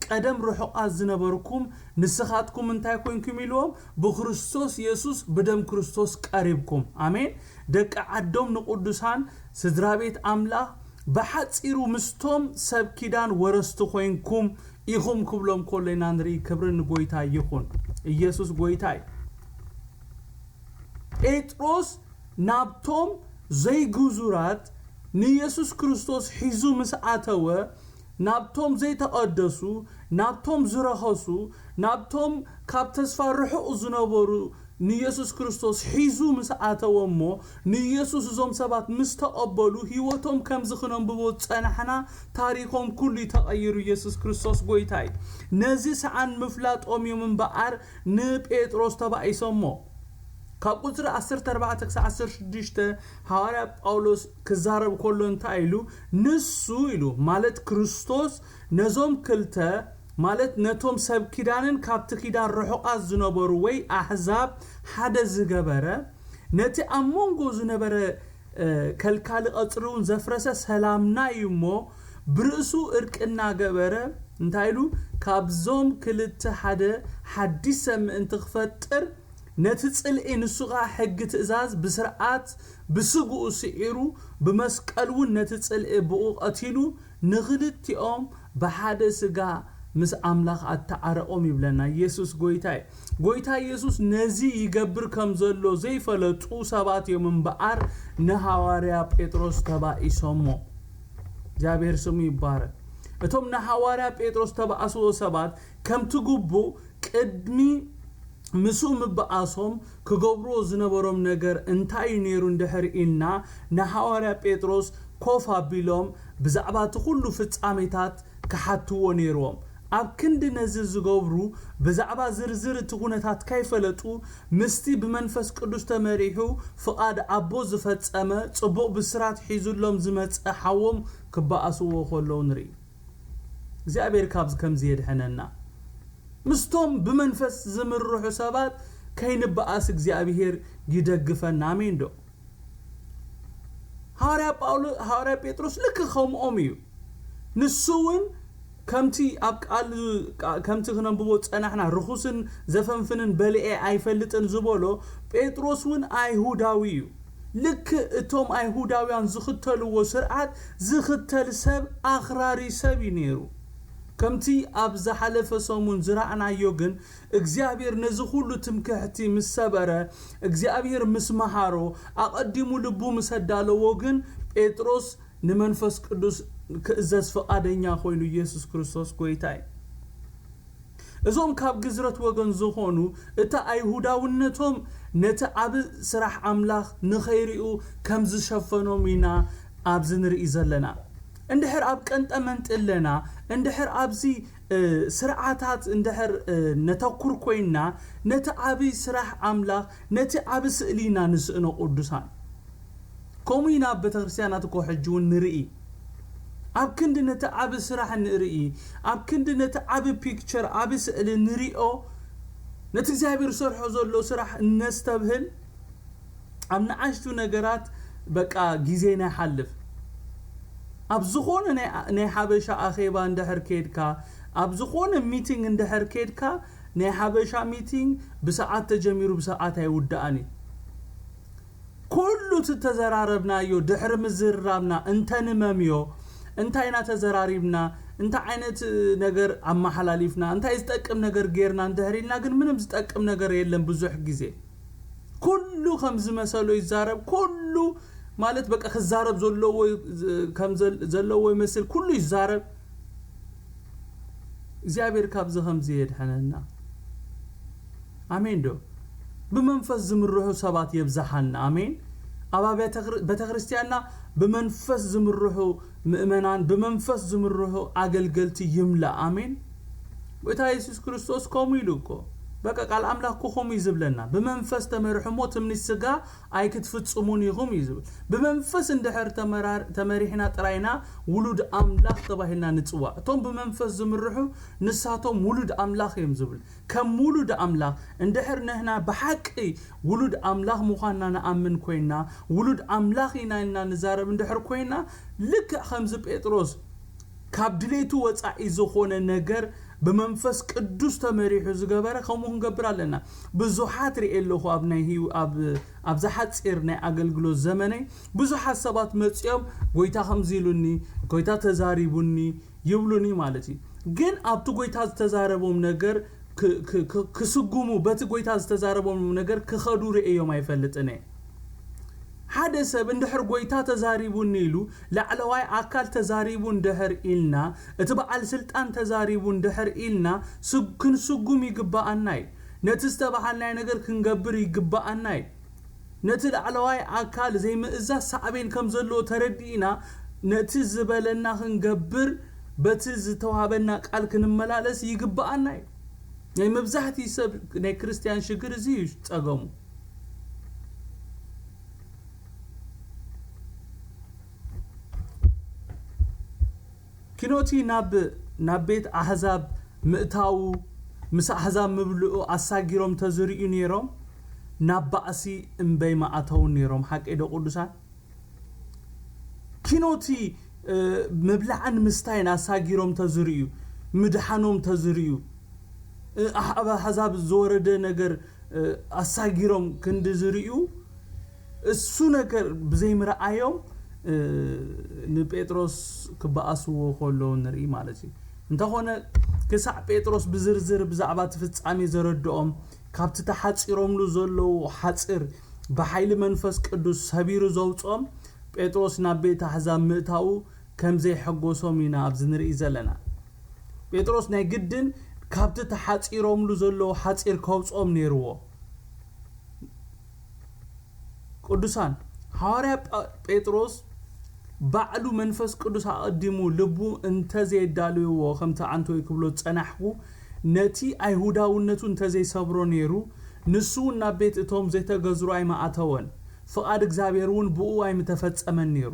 ቀደም ርሑቓት ዝነበርኩም ንስኻትኩም እንታይ ኮንኩም ኢልዎም? ብክርስቶስ የሱስ፣ ብደም ክርስቶስ ቀሪብኩም። ኣሜን። ደቂ ዓዶም ንቕዱሳን፣ ስድራ ቤት ኣምላኽ፣ ብሓጺሩ ምስቶም ሰብ ኪዳን ወረስቲ ኮይንኩም ኢኹም ክብሎም ከሎ ኢና ንርኢ። ክብሪ ንጎይታ ይኹን። ኢየሱስ ጎይታ እዩ። ጴጥሮስ ናብቶም ዘይግዙራት ንየሱስ ክርስቶስ ሒዙ ምስ ኣተወ፣ ናብቶም ዘይተቐደሱ፣ ናብቶም ዝረኸሱ፣ ናብቶም ካብ ተስፋ ርሑቕ ዝነበሩ ንየሱስ ክርስቶስ ሒዙ ምስ ኣተወ እሞ፣ ንየሱስ እዞም ሰባት ምስ ተቐበሉ፣ ህይወቶም ከምዚ ክነንብቦ ዝጸናሕና፣ ታሪኾም ኩሉ እዩ ተቐይሩ። የሱስ ክርስቶስ ጎይታ እዩ። ነዚ ሰኣን ምፍላጦም እዮም እምበኣር ንጴጥሮስ ተባኢሶሞ። ካብ ቁጽሪ ዓሰርተ ኣርባዕተ ክሳብ ዓሰርተ ሽዱሽተ ሃዋርያ ጳውሎስ ክዛረብ ከሎ እንታይ ኢሉ? ንሱ ኢሉ፣ ማለት ክርስቶስ፣ ነዞም ክልተ፣ ማለት ነቶም ሰብ ኪዳንን ካብቲ ኪዳን ርሑቓት ዝነበሩ ወይ ኣሕዛብ ሓደ ዝገበረ፣ ነቲ ኣብ መንጎ ዝነበረ እ፣ ከልካሊ ቀጽሪ እውን ዘፍረሰ ሰላምና እዩ እሞ፣ ብርእሱ እርቂ እናገበረ እንታይ ኢሉ? ካብዞም ክልተ ሓደ ሓዲስ ሰብ ምእንቲ ክፈጥር፣ ነቲ ጽልኢ፣ ንሱ ኸኣ ሕጊ ትእዛዝ ብስርዓት ብስግኡ ስዒሩ፣ ብመስቀል እውን ነቲ ጽልኢ ብኡ ቀቲሉ፣ ንኽልቲኦም ብሓደ ስጋ ምስ ኣምላኽ ኣተዓረቖም ይብለና። ኢየሱስ ጎይታ እዩ። ጎይታ ኢየሱስ ነዚ ይገብር ከም ዘሎ ዘይፈለጡ ሰባት እዮም እምበኣር ንሃዋርያ ጴጥሮስ ተባኢሶሞ። እግዚኣብሔር ስሙ ይባረክ። እቶም ንሃዋርያ ጴጥሮስ ተባእስዎ ሰባት ከምቲ ግቡእ ቅድሚ ምስኡ ምብኣሶም ክገብርዎ ዝነበሮም ነገር እንታይ እዩ ነይሩ እንድሕር ኢልና፣ ንሃዋርያ ጴጥሮስ ኮፍ ኣቢሎም ብዛዕባ እቲ ኩሉ ፍጻሜታት ክሓትዎ ነይርዎም። ኣብ ክንዲ ነዚ ዝገብሩ፣ ብዛዕባ ዝርዝር እቲ ኩነታት ከይፈለጡ፣ ምስቲ ብመንፈስ ቅዱስ ተመሪሑ ፍቓድ ኣቦ ዝፈጸመ ጽቡቕ ብስራት ሒዙሎም ዝመጸ ሓዎም ክበኣስዎ ከለዉ ንርኢ። እግዚኣብሔር ካብዚ ከምዚ የድሕነና። ምስቶም ብመንፈስ ዝምርሑ ሰባት ከይንበኣስ እግዚኣብሔር ይደግፈና። ኣሜን ዶ? ሃዋርያ ጳውሎ-፣ ሃዋርያ ጴጥሮስ ልክ ከምኦም እዩ። ንሱ እውን ከምቲ ኣብ ቃል፣ ከምቲ ክነንብቦ ዝጸናሕና፣ ርኹስን ዘፈንፍንን በልዔ ኣይፈልጥን ዝበሎ፣ ጴጥሮስ እውን ኣይሁዳዊ እዩ። ልክ እቶም ኣይሁዳውያን ዝኽተልዎ ስርዓት ዝኽተል ሰብ ኣኽራሪ ሰብ እዩ ነይሩ። ከምቲ ኣብ ዝሓለፈ ሰሙን ዝረኣናዮ ግን፣ እግዚኣብሔር ነዚ ኩሉ ትምክሕቲ ምስ ሰበረ፣ እግዚኣብሔር ምስ መሃሮ፣ ኣቐዲሙ ልቡ ምስ ኣዳለዎ ግን፣ ጴጥሮስ ንመንፈስ ቅዱስ ክእዘዝ ፍቓደኛ ኮይኑ ኢየሱስ ክርስቶስ ጎይታ እዩ። እዞም ካብ ግዝረት ወገን ዝኾኑ፣ እቲ ኣይሁዳውነቶም ነቲ ዓቢ ስራሕ ኣምላኽ ንኸይርእዩ ከም ዝሸፈኖም ኢና ኣብዚ ንርኢ ዘለና። እንድሕር ኣብ ቀንጠመንጢ ኣለና፣ እንድሕር ኣብዚ፣ እ፣ ስርዓታት እንድሕር፣ እ፣ ነተኩር ኮይንና፣ ነቲ ዓቢ ስራሕ ኣምላኽ፣ ነቲ ዓቢ ስእሊ ኢና ንስእኖ ቅዱሳን። ከምኡ ኢና ኣብ ቤተክርስትያናት እኮ ሕጂ እውን ንርኢ። ኣብ ክንዲ ነቲ ዓቢ ስራሕ ንርኢ፣ ኣብ ክንዲ ነቲ ዓቢ ፒክቸር፣ ዓቢ ስእሊ ንሪኦ፣ ነቲ እግዚኣብሔር ሰርሖ ዘሎ ስራሕ እነስተብህል፣ ኣብ ንኣሽቱ ነገራት በቃ ግዜና ይሓልፍ። ኣብ ዝኾነ ናይ ሓበሻ ኣኼባ እንድሕር ከድካ፣ ኣብ ዝኾነ ሚቲንግ እንድሕር ከድካ፣ ናይ ሓበሻ ሚቲንግ ብሰዓት ተጀሚሩ ብሰዓት ኣይውዳእን እዩ። ኩሉ እቲ ተዘራረብናዮ ድሕሪ ምዝርራብና እንተንመምዮ፣ እንታይ ኢና ተዘራሪብና፣ እንታይ ዓይነት ነገር ኣመሓላሊፍና፣ እንታይ ዝጠቅም ነገር ጌርና እንድሕር ኢልና፣ ግን ምንም ዝጠቅም ነገር የለን። ብዙሕ ግዜ ኩሉ ከም ዝመሰሎ ይዛረብ። ኩሉ ማለት በቃ ክዛረብ ዘለዎ ከም ዘል- ዘለዎ ይመስል ኩሉ ይዛረብ። እግዚኣብሔር ካብዚ ከምዚ የድሕነና። ኣሜን ዶ? ብመንፈስ ዝምርሑ ሰባት የብዝሓልና። ኣሜን። ኣብ ኣብያተ ክር- ቤተክርስትያንና ብመንፈስ ዝምርሑ ምእመናን፣ ብመንፈስ ዝምርሑ ኣገልገልቲ ይምላእ። ኣሜን። ጎይታ የሱስ ክርስቶስ ከምኡ ኢሉ እኮ፣ በቃ ቃል ኣምላኽ እኮ ከምኡ እዩ ዝብለና፣ ብመንፈስ ተመርሑ እሞ ትምኒት ስጋ ኣይክትፍጽሙን ኢኹም እዩ ዝብል። ብመንፈስ እንድሕር ተመራር- ተመሪሕና ጥራይና ውሉድ ኣምላኽ ተባሂልና ንጽዋዕ። እቶም ብመንፈስ ዝምርሑ ንሳቶም ውሉድ ኣምላኽ እዮም ዝብል። ከም ውሉድ ኣምላኽ እንድሕር ንሕና ብሓቂ ውሉድ ኣምላኽ ምዃንና ንኣምን ኮይና፣ ውሉድ ኣምላኽ ኢና ኢልና ንዛረብ እንድሕር ኮይና፣ ልክዕ ከምዚ ጴጥሮስ ካብ ድሌቱ ወጻኢ ዝኾነ ነገር ብመንፈስ ቅዱስ ተመሪሑ ዝገበረ ከምኡ ክንገብር ኣለና። ብዙሓት ርኤ ኣለኹ ኣብ ናይ ህይወ- ኣብ ኣብዛ ሓጺር ናይ ኣገልግሎት ዘመነይ ብዙሓት ሰባት መጺኦም ጎይታ ከምዚ ኢሉኒ፣ ጎይታ ተዛሪቡኒ ይብሉኒ ማለት እዩ። ግን ኣብቲ ጎይታ ዝተዛረቦም ነገር ክ- ክ- ክ- ክስጉሙ፣ በቲ ጎይታ ዝተዛረቦም ነገር ክኸዱ ርእዮም ኣይፈልጥን እየ። ሓደ ሰብ እንድሕር ጎይታ ተዛሪቡኒ ኢሉ፣ ላዕለዋይ ኣካል ተዛሪቡ እንድሕር ኢልና፣ እቲ በዓል ስልጣን ተዛሪቡ እንድሕር ኢልና፣ ስግ- ክንስጉም ይግባኣና እዩ። ነቲ ዝተባሃልናዮ ነገር ክንገብር ይግባኣና እዩ። ነቲ ላዕለዋይ ኣካል ዘይምእዛዝ ሳዕቤን ከም ዘለዎ ተረዲእና፣ ነቲ ዝበለና ክንገብር፣ በቲ ዝተዋህበና ቃል ክንመላለስ ይግባኣና እዩ። ናይ መብዛሕትኡ ሰብ ናይ ክርስትያን ሽግር እዚ እዩ ጸገሙ። ኪኖቲ ናብ ናብ ቤት ኣሕዛብ ምእታዉ፣ ምስ ኣሕዛብ ምብልኡ ኣሳጊሮም ተዝርእዩ ነይሮም፣ ናብ ባእሲ እምበይ ምኣተዉ ነይሮም። ሓቀይ ዶ ቅዱሳን? ኪኖቲ ምብላዕን ምስታይን ኣሳጊሮም ተዝርእዩ፣ ምድሓኖም ተዝርእዩ፣ ኣብ ኣሕዛብ ዝወረደ ነገር ኣሳጊሮም ክንዲ ዝርእዩ፣ እሱ ነገር ብዘይምርኣዮም ንጴጥሮስ ክበኣስዎ ከለዉ ንርኢ ማለት እዩ። እንተኾነ ክሳዕ ጴጥሮስ ብዝርዝር ብዛዕባ እቲ ፍጻሜ ዘረድኦም፣ ካብቲ ተሓጺሮምሉ ዘለዉ ሓጽር ብሓይሊ መንፈስ ቅዱስ ሰቢሩ ዘውጽኦም፣ ጴጥሮስ ናብ ቤት ኣሕዛብ ምእታዉ ከም ዘይሐጎሶም ኢና ኣብዚ ንርኢ ዘለና። ጴጥሮስ ናይ ግድን ካብቲ ተሓጺሮምሉ ዘለዉ ሓጺር ከውጽኦም ነይርዎ። ቅዱሳን፣ ሃዋርያ ጳ- ጴጥሮስ ባዕሉ መንፈስ ቅዱስ ኣቐዲሙ ልቡ እንተዘየዳልይዎ፣ ከምቲ ኣንቶይ ክብሎ ዝጸናሕኩ፣ ነቲ ኣይሁዳውነቱ እንተዘይሰብሮ ነይሩ፣ ንሱ እውን ናብ ቤት እቶም ዘይተገዝሩ ኣይምኣተወን፣ ፍቓድ እግዚኣብሔር እውን ብኡ ኣይምተፈጸመን ነይሩ።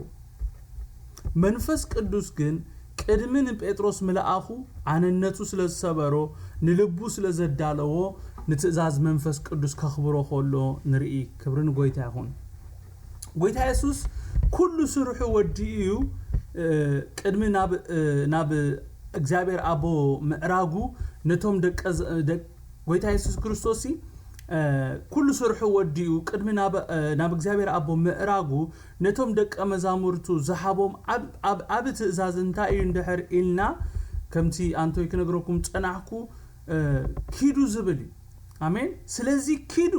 መንፈስ ቅዱስ ግን ቅድሚ ንጴጥሮስ ምልኣኹ ኣነነቱ ስለ ዝሰበሮ፣ ንልቡ ስለ ዘዳለዎ፣ ንትእዛዝ መንፈስ ቅዱስ ከኽብሮ ከሎ ንርኢ። ክብሪ ንጎይታ ይኹን። ጎይታ የሱስ ኩሉ ስርሑ ወዲኡ እዩ። እ፣ ቅድሚ ናብ እ፣ ናብ እግዚኣብሔር ኣቦ ምዕራጉ ነቶም ደቀ ዝ- ደቅ- ጎይታ የሱስ ክርስቶስ ሲ፣ እ፣ ኩሉ ስርሑ ወዲኡ ቅድሚ ናብ እ፣ ናብ እግዚኣብሔር ኣቦ ምዕራጉ ነቶም ደቀ መዛሙርቱ ዝሃቦም ኣብ ኣብ ዓቢ ትእዛዝ እንታይ እዩ እንድሕር ኢልና፣ ከምቲ ኣንቶይ ክነግረኩም ጸናሕኩ፣ እ፣ ኪዱ ዝብል እዩ። ኣሜን። ስለዚ ኪዱ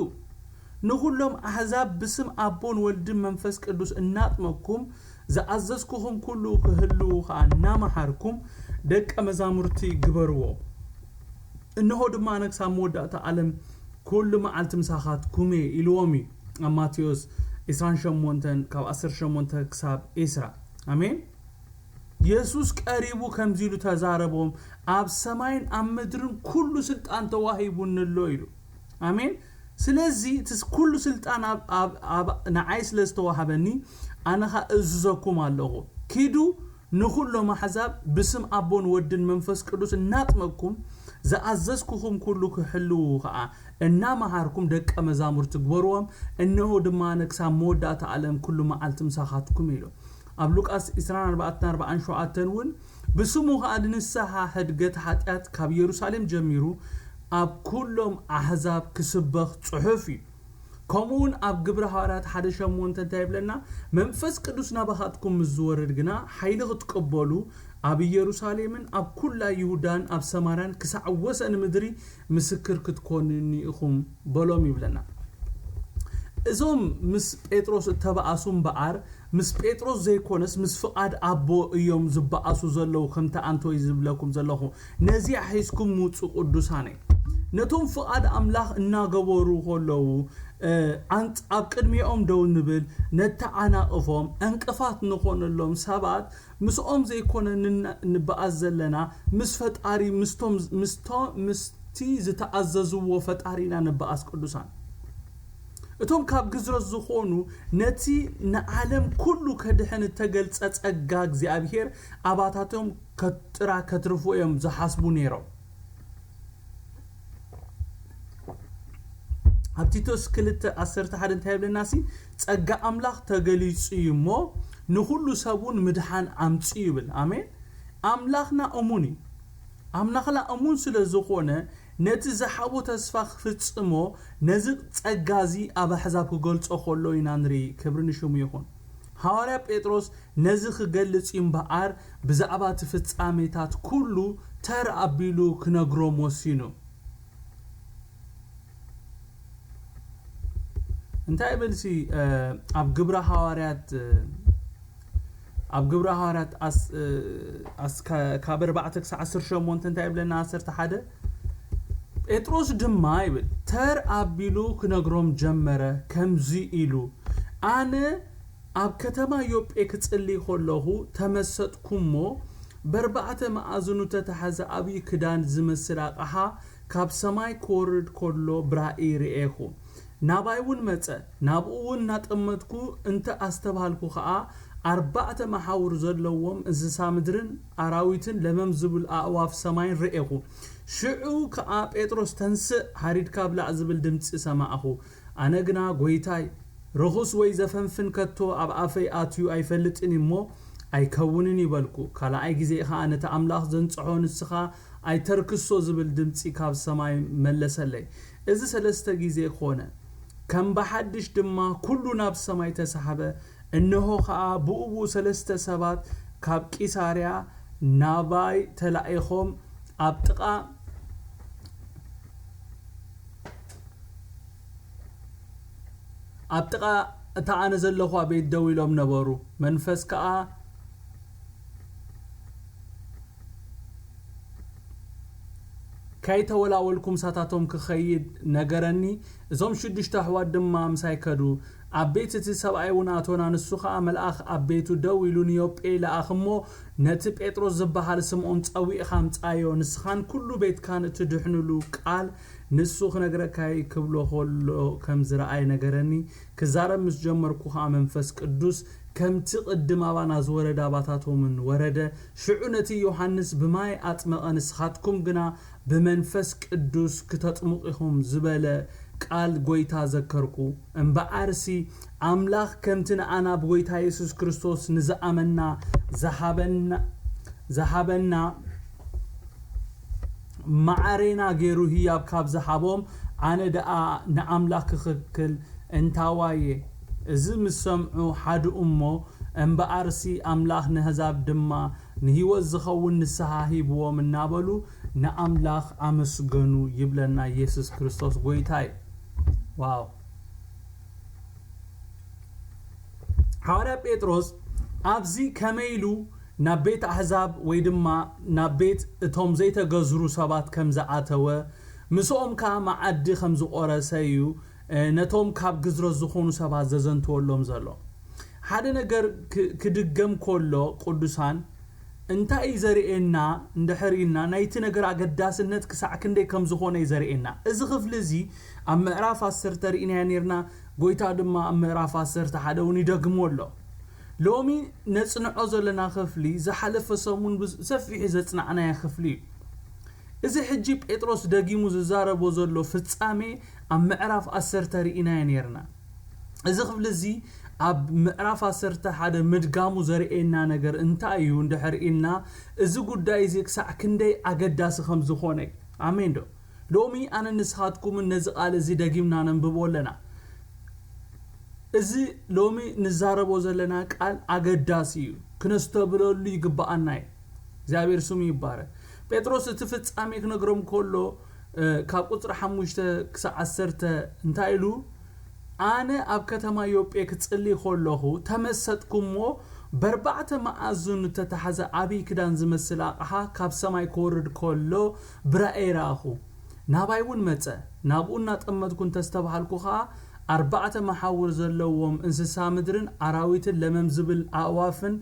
ንኹሎም ኣሕዛብ ብስም ኣቦን ወልድን መንፈስ ቅዱስ እናጥመቅኩም ዝኣዘዝኩኹም ኩሉ ክህልዉ ኸኣ እናመሃርኩም ደቀ መዛሙርቲ ግበርዎ። እንሆ ድማ ኣነ ክሳብ መወዳእታ ዓለም ኩሉ መዓልቲ ምሳኻትኩም እየ ኢልዎም እዩ። ኣብ ማቴዎስ ዕስራን ሸሞንተን ካብ ዓሰርተ ሸሞንተ ክሳብ ዕስራ። ኣሜን። የሱስ ቀሪቡ ከምዚ ኢሉ ተዛረቦም፣ ኣብ ሰማይን ኣብ ምድርን ኩሉ ስልጣን ተዋሂቡኒ ኣሎ ኢሉ። ኣሜን። ስለዚ እቲ ስ- ኩሉ ስልጣን ኣብ- ኣብ- ኣብ- ንዓይ ስለ ዝተዋሃበኒ ኣነ ኸኣ እዝዘኩም ኣለኹ። ኪዱ ንኹሎም ኣሕዛብ ብስም ኣቦን ወድን መንፈስ ቅዱስ እናጥመቅኩም፣ ዝኣዘዝኩኹም ኩሉ ክሕልዉ ኸዓ እናመሃርኩም ደቀ መዛሙርቲ ግበርዎም። እንሆ ድማ ኣነ ክሳብ መወዳእታ ዓለም ኩሉ መዓልቲ ምሳኻትኩም ኢሉ። ኣብ ሉቃስ ዕስራን ኣርባዕተን ኣርባዓን ሸውዓተን እውን፣ ብስሙ ኸዓ ንንስሓ ሕድገት ሓጢኣት ካብ ኢየሩሳሌም ጀሚሩ ኣብ ኩሎም ኣሕዛብ ክስበኽ ጽሑፍ እዩ። ከምኡ እውን ኣብ ግብረ ሃዋርያት ሓደ ሸሞንተ እንታይ ይብለና? መንፈስ ቅዱስ ናባኻትኩም ምስ ዝወርድ ግና ሓይሊ ክትቅበሉ ኣብ ኢየሩሳሌምን ኣብ ኩላ ይሁዳን ኣብ ሰማርያን ክሳዕ ወሰን ምድሪ ምስክር ክትኮኑኒ ኢኹም በሎም ይብለና። እዞም ምስ ጴጥሮስ እተባኣሱ እምበኣር ምስ ጴጥሮስ ዘይኮነስ ምስ ፍቓድ ኣቦ እዮም ዝበኣሱ ዘለዉ፣ ከምቲ ኣንቶይ ዝብለኩም ዘለኹ። ነዚኣ ሒዝኩም ምውፁ ቅዱሳነይ። ነቶም ፍቓድ ኣምላኽ እናገበሩ ከለዉ፣ እ፣ ኣንጽ-፣ ኣብ ቅድሚኦም ደው ንብል፣ ነተዓናቕፎም፣ ዕንቅፋት ንኾነሎም ሰባት፣ ምስኦም ዘይኮነ ንና-፣ ንበኣስ ዘለና፣ ምስ ፈጣሪ፣ ምስቶም፣ ምስቶ-፣ ምስቲ ዝተኣዘዝዎ ፈጣሪና ንበኣስ ቅዱሳን። እቶም ካብ ግዝረት ዝኾኑ፣ ነቲ ንዓለም ኩሉ ከድሕን እተገልጸ ጸጋ እግዚኣብሔር ኣባታቶም ከጥራ ከትርፉ እዮም ዝሓስቡ ነይሮም። ኣብ ቲቶስ ክልተ ዓሰርተ ሓደ እንታይ ይብለና ሲ? "ጸጋ ኣምላኽ ተገሊጹ እዩ እሞ፣ ንኹሉ ሰብ እውን ምድሓን ኣምጽኡ" ይብል። ኣሜን። ኣምላኽና እሙን እዩ። ኣምላኽና እሙን ስለ ዝኾነ፣ ነቲ ዝሃቦ ተስፋ ክፍጽሞ፣ ነዚ ጸጋ እዚ ኣብ ኣሕዛብ ክገልጾ ከሎ ኢና ንርኢ። ክብሪ ንሽሙ ይኹን። ሃዋርያ ጴጥሮስ ነዚ ክገልጽ እዩ እምበኣር፣ ብዛዕባ እቲ ፍጻሜታት ኩሉ ተር ኣቢሉ ክነግሮም ወሲኑ። እንታይ ይብል ሲ፣ እ፣ ኣብ ግብረ ሃዋርያት፣ እ፣ ኣብ ግብረ ሃዋርያት ኣስ-፣ እ፣ ኣስ-፣ ከ-፣ ካብ ኣርባዕተ ክሳዕ ዓሰርተ ሸሞንተ እንታይ ይብለና? ዓሰርተ ሓደ፣ ጴጥሮስ ድማ ይብል፣ ተር ኣቢሉ ክነግሮም ጀመረ፣ ከምዚ ኢሉ፣ ኣነ ኣብ ከተማ ዮጴ ክጽሊ ከለኹ ተመሰጥኩ እሞ፣ በርባዕተ መኣዝኑ ተታሕዘ ዓብዪ ክዳን ዝመስል ኣቕሓ ካብ ሰማይ ክወርድ ከሎ ብራእይ ርኤኹ። ናባይ እውን መጸ። ናብኡ እውን እናጠመትኩ እንተ ኣስተብሃልኩ ኸኣ፣ ኣርባዕተ መሓውር ዘለዎም እንስሳ ምድርን ኣራዊትን ለመም ዝብል ኣእዋፍ ሰማይን ርኤኹ። ሽዑ ከኣ፣ "ጴጥሮስ ተንስእ፣ ሃሪድካ ብላዕ" ዝብል ድምጺ ሰማዕኹ። ኣነ ግና፣ "ጐይታይ፣ ርኹስ ወይ ዘፈንፍን ከቶ ኣብ ኣፈይ ኣትዩ ኣይፈልጥን እዩ እሞ ኣይከውንን" ይበልኩ። ካልኣይ ግዜ ኸኣ፣ "ነቲ ኣምላኽ ዘንጽሖ ንስኻ ኣይተርክሶ" ዝብል ድምጺ ካብ ሰማይ መለሰለይ። እዚ ሰለስተ ግዜ ኾነ። ከም ብሓድሽ ድማ ኩሉ ናብ ሰማይ ተሳሕበ። እንሆ ኸኣ ብኡ ብኡ ሰለስተ ሰባት ካብ ቂሳርያ ናባይ ተላኢኾም ኣብ ጥቓ፣ ኣብ ጥቓ እታ ኣነ ዘለኹዋ ቤት ደው ኢሎም ነበሩ። መንፈስ ከኣ ከይተወላወልኩ ምሳታቶም ክኸይድ ነገረኒ። እዞም ሽዱሽተ ኣሕዋት ድማ ምሳይ ከዱ። ኣብ ቤት እቲ ሰብኣይ እውን ኣቶና። ንሱ ኸኣ መልኣኽ ኣብ ቤቱ ደው ኢሉ፣ "ንዮጴ ለኣኽ እሞ ነቲ ጴጥሮስ ዝበሃል ስምዖን ጸዊዕኻ ኣምጽኣዮ። ንስኻን ኩሉ ቤትካን እትድሕኑሉ ቃል ንሱ ክነግረካ እዩ" ክብሎ ከሎ ከም ዝረኣየ ነገረኒ። ክዛረብ ምስ ጀመርኩ ኸኣ መንፈስ ቅዱስ ከምቲ ቅድም ኣባና ዝወረደ ኣባታቶምን ወረደ። ሽዑ ነቲ ዮሃንስ ብማይ ኣጥመቐ፣ ንስኻትኩም ግና ብመንፈስ ቅዱስ ክተጥምቑ ኢኹም ዝበለ ቃል ጐይታ ዘከርኩ። እምበኣርሲ ኣምላኽ ከምቲ ንኣና ብጐይታ የሱስ ክርስቶስ ንዝኣመና ዝሃበና፣ ዝሃበና ማዕሬና ገይሩ ህያብ ካብ ዝሃቦም፣ ኣነ ደኣ ንኣምላኽ ክኽክል እንታዋየ። እዚ ምስ ሰምዑ ሓድኡ እሞ፣ እምበኣርሲ ኣምላኽ ነህዛብ ድማ ንህይወት ዝኸውን ንስሓ ሂብዎም እናበሉ ንኣምላኽ ኣመስገኑ ይብለና ኢየሱስ ክርስቶስ ጐይታ እዩ። ዋው! ሃዋርያ ጴጥሮስ ኣብዚ ከመይ ኢሉ ናብ ቤት ኣሕዛብ ወይ ድማ ናብ ቤት እቶም ዘይተገዝሩ ሰባት ከም ዝኣተወ፣ ምስኦም ከኣ መዓዲ ከም ዝቖረሰ እዩ፣ እ፣ ነቶም ካብ ግዝረት ዝኾኑ ሰባት ዘዘንትወሎም ዘሎ። ሓደ ነገር ክ-፣ ክድገም ከሎ ቅዱሳን እንታይ እዩ ዘርእየና እንድሕር ኢልና፣ ናይቲ ነገር ኣገዳስነት ክሳዕ ክንደይ ከም ዝኾነ እዩ ዘርእየና። እዚ ክፍሊ እዚ ኣብ ምዕራፍ ዓሰርተ ርኢናዮ ነይርና፣ ጐይታ ድማ ኣብ ምዕራፍ ዓሰርተ ሓደ እውን ይደግሞ ኣሎ። ሎሚ ነጽንዖ ዘለና ክፍሊ ዝሓለፈ ሰሙን ብሰፊሑ ዘጽናዕናዮ ክፍሊ እዩ። እዚ ሕጂ ጴጥሮስ ደጊሙ ዝዛረቦ ዘሎ ፍጻሜ ኣብ ምዕራፍ ዓሰርተ ርኢናዮ ነይርና። እዚ ክፍሊ እዚ ኣብ ምዕራፍ ዓሰርተ ሓደ ምድጋሙ ዘርእየና ነገር እንታይ እዩ እንድሕር ኢልና፣ እዚ ጉዳይ እዚ ክሳዕ ክንደይ ኣገዳሲ ከም ዝኾነ እዩ። ኣሜን ዶ? ሎሚ ኣነ ንስኻትኩምን ነዚ ቃል እዚ ደጊምና ነንብቦ ኣለና። እዚ ሎሚ ንዛረቦ ዘለና ቃል ኣገዳሲ እዩ፣ ክነስተብለሉ ይግብኣና እዩ። እግዚኣብሔር ስሙ ይባረክ። ጴጥሮስ እቲ ፍጻሜ ክነግሮም ከሎ ካብ ቁፅሪ ሓሙሽተ ክሳብ ዓሰርተ እንታይ ኢሉ? ኣነ ኣብ ከተማ ዮጴ ክጽሊ ከለኹ ተመሰጥኩ እሞ፣ በርባዕተ መኣዝኑ እተታሕዘ ዓብዪ ክዳን ዝመስል ኣቕሓ ካብ ሰማይ ክወርድ ከሎ ብራእይ ረኣኹ። ናባይ እውን መጸ። ናብኡ እናጠመትኩ እንተስተብሃልኩ ኸኣ፣ ኣርባዕተ መሓውር ዘለዎም እንስሳ ምድርን ኣራዊትን ለመም ዝብል ኣእዋፍን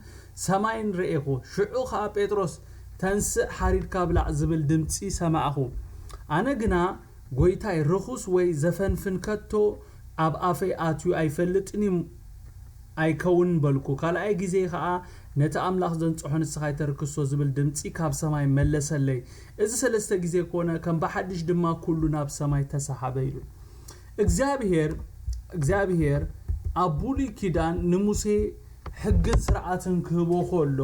ሰማይን ረኤኹ። ሽዑ ኸኣ ጴጥሮስ፣ "ተንስእ፣ ሓሪድካ ብላዕ" ዝብል ድምጺ ሰማዕኹ። ኣነ ግና፣ "ጐይታይ፣ ርኹስ ወይ ዘፈንፍን ከቶ ኣብ ኣፈይ ኣትዩ ኣይፈልጥን እዩ፣ ኣይከውንን" በልኩ። ካልኣይ ግዜ ኸኣ፣ "ነቲ ኣምላኽ ዘንጽሖ ንስኻ ኣይተርክሶ" ዝብል ድምጺ ካብ ሰማይ መለሰለይ። እዚ ሰለስተ ግዜ ኮነ፣ ከም ብሓድሽ ድማ ኩሉ ናብ ሰማይ ተሰሓበ ኢሉ። እግዚኣብሔር፣ እግዚኣብሔር ኣብ ብሉይ ኪዳን ንሙሴ ሕግን ስርዓትን ክህቦ ከሎ፣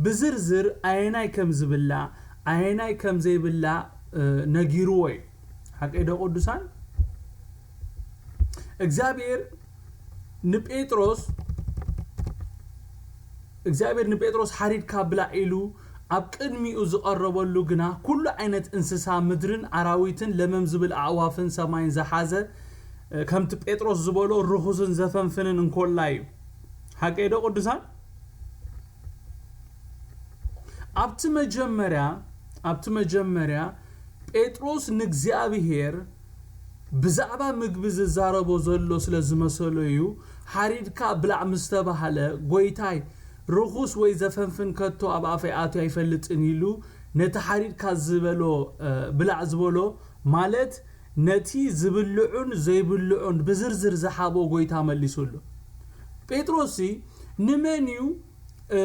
ብዝርዝር ኣየናይ ከም ዝብላዕ፣ ኣየናይ ከም ዘይብላዕ፣ እ፣ ነጊርዎ እዩ። ሓቀይ ዶ ቅዱሳን? እግዚኣብሔር ንጴጥሮስ፣ እግዚኣብሔር ንጴጥሮስ ሓሪድካ ብላዕ ኢሉ ኣብ ቅድሚኡ ዝቐረበሉ ግና፣ ኩሉ ዓይነት እንስሳ ምድርን ኣራዊትን ለመም ዝብል ኣዕዋፍን ሰማይን ዝሓዘ፣ እ፣ ከምቲ ጴጥሮስ ዝበሎ ርኹስን ዘፈንፍንን እንኮላይ እዩ። ሓቀይ ዶ ቅዱሳን? ኣብቲ መጀመርያ፣ ኣብቲ መጀመርያ ጴጥሮስ ንእግዚኣብሔር ብዛዕባ ምግቢ ዝዛረቦ ዘሎ ስለ ዝመሰሎ እዩ። ሓሪድካ ብላዕ ምስ ተባህለ፣ "ጐይታይ፣ ርኹስ ወይ ዘፈንፍን ከቶ ኣብ ኣፈይ ኣትዩ ኣይፈልጥን" ኢሉ ነቲ ሓሪድካ ዝበሎ፣ እ፣ ብላዕ ዝበሎ፣ ማለት ነቲ ዝብልዑን ዘይብልዑን ብዝርዝር ዝሓቦ ጐይታ መሊሱሉ። ጴጥሮስሲ ንመን እዩ፣ እ፣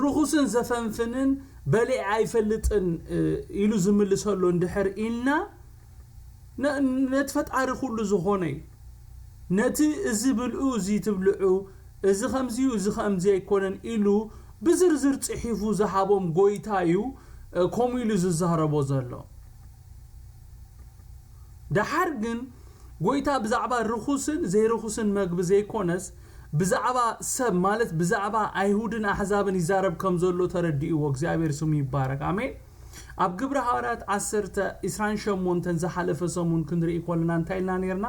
ርኹስን ዘፈንፍንን በሊዐ ኣይፈልጥን፣ እ፣ ኢሉ ዝምልሰሉ እንድሕር ኢልና፣ ነ-፣ ነቲ ፈጣሪ ኩሉ ዝኾነ እዩ። ነቲ እዚ ብልዑ፣ እዚ ትብልዑ፣ እዚ ከምዚ እዩ፣ እዚ ከምዚ ኣይኮነን ኢሉ ብዝርዝር ጽሒፉ ዝሃቦም ጐይታ እዩ፣ እ፣ ከምኡ ኢሉ ዝዛረቦ ዘሎ። ደሓር ግን ጐይታ ብዛዕባ ርኹስን ዘይርኹስን መግቢ ዘይኮነስ፣ ብዛዕባ ሰብ፣ ማለት ብዛዕባ ኣይሁድን ኣሕዛብን ይዛረብ ከም ዘሎ ተረዲእዎ። እግዚኣብሔር ስሙ ይባረክ። ኣሜን። ኣብ ግብሪ ሃዋርያት ዓሰርተ፣ ዕስራን ሸሞንተን ዝሓለፈ ሰሙን ክንርኢ ከለና እንታይ ኢልና ነርና?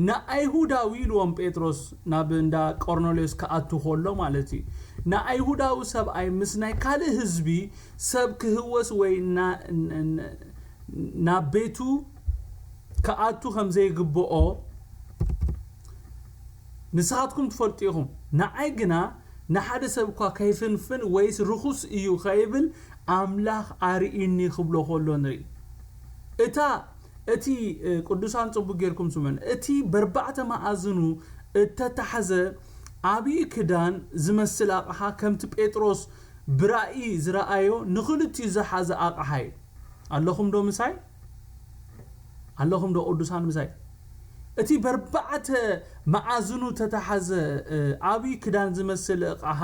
ንኣይሁዳዊ ኢልዎም ጴጥሮስ ናብ እንዳ ቆርኔሌዎስ ክኣቱ ከሎ ማለት እዩ። ንኣይሁዳዊ ሰብኣይ ምስ ናይ ካልእ ህዝቢ ሰብ ክህወስ ወይ ና-፣ ን-፣ ን-፣ ናብ ቤቱ ክኣቱ ከም ዘይግብኦ ንስኻትኩም ትፈልጡ ኢኹም። ንዓይ ግና ንሓደ ሰብ እኳ ከይፍንፍን ወይስ ርኹስ እዩ ከይብል ኣምላኽ ኣርኢኒ ክብሎ ከሎ ንርኢ። እታ፣ እቲ፣ እ፣ ቅዱሳን ጽቡቅ ጌርኩም ስምዑን። እቲ በርባዕተ መኣዝኑ እተታሕዘ ዓብዪ ክዳን ዝመስል ኣቕሓ ከምቲ ጴጥሮስ ብራእይ ዝረኣዮ ንኽልቲኡ ዝሓዘ ኣቕሓ እዩ። ኣለኹም ዶ ምሳይ? ኣለኹም ዶ ቅዱሳን ምሳይ? እቲ በርባዕተ መኣዝኑ ተታሓዘ፣ እ፣ ዓብዪ ክዳን ዝመስል ኣቕሓ፣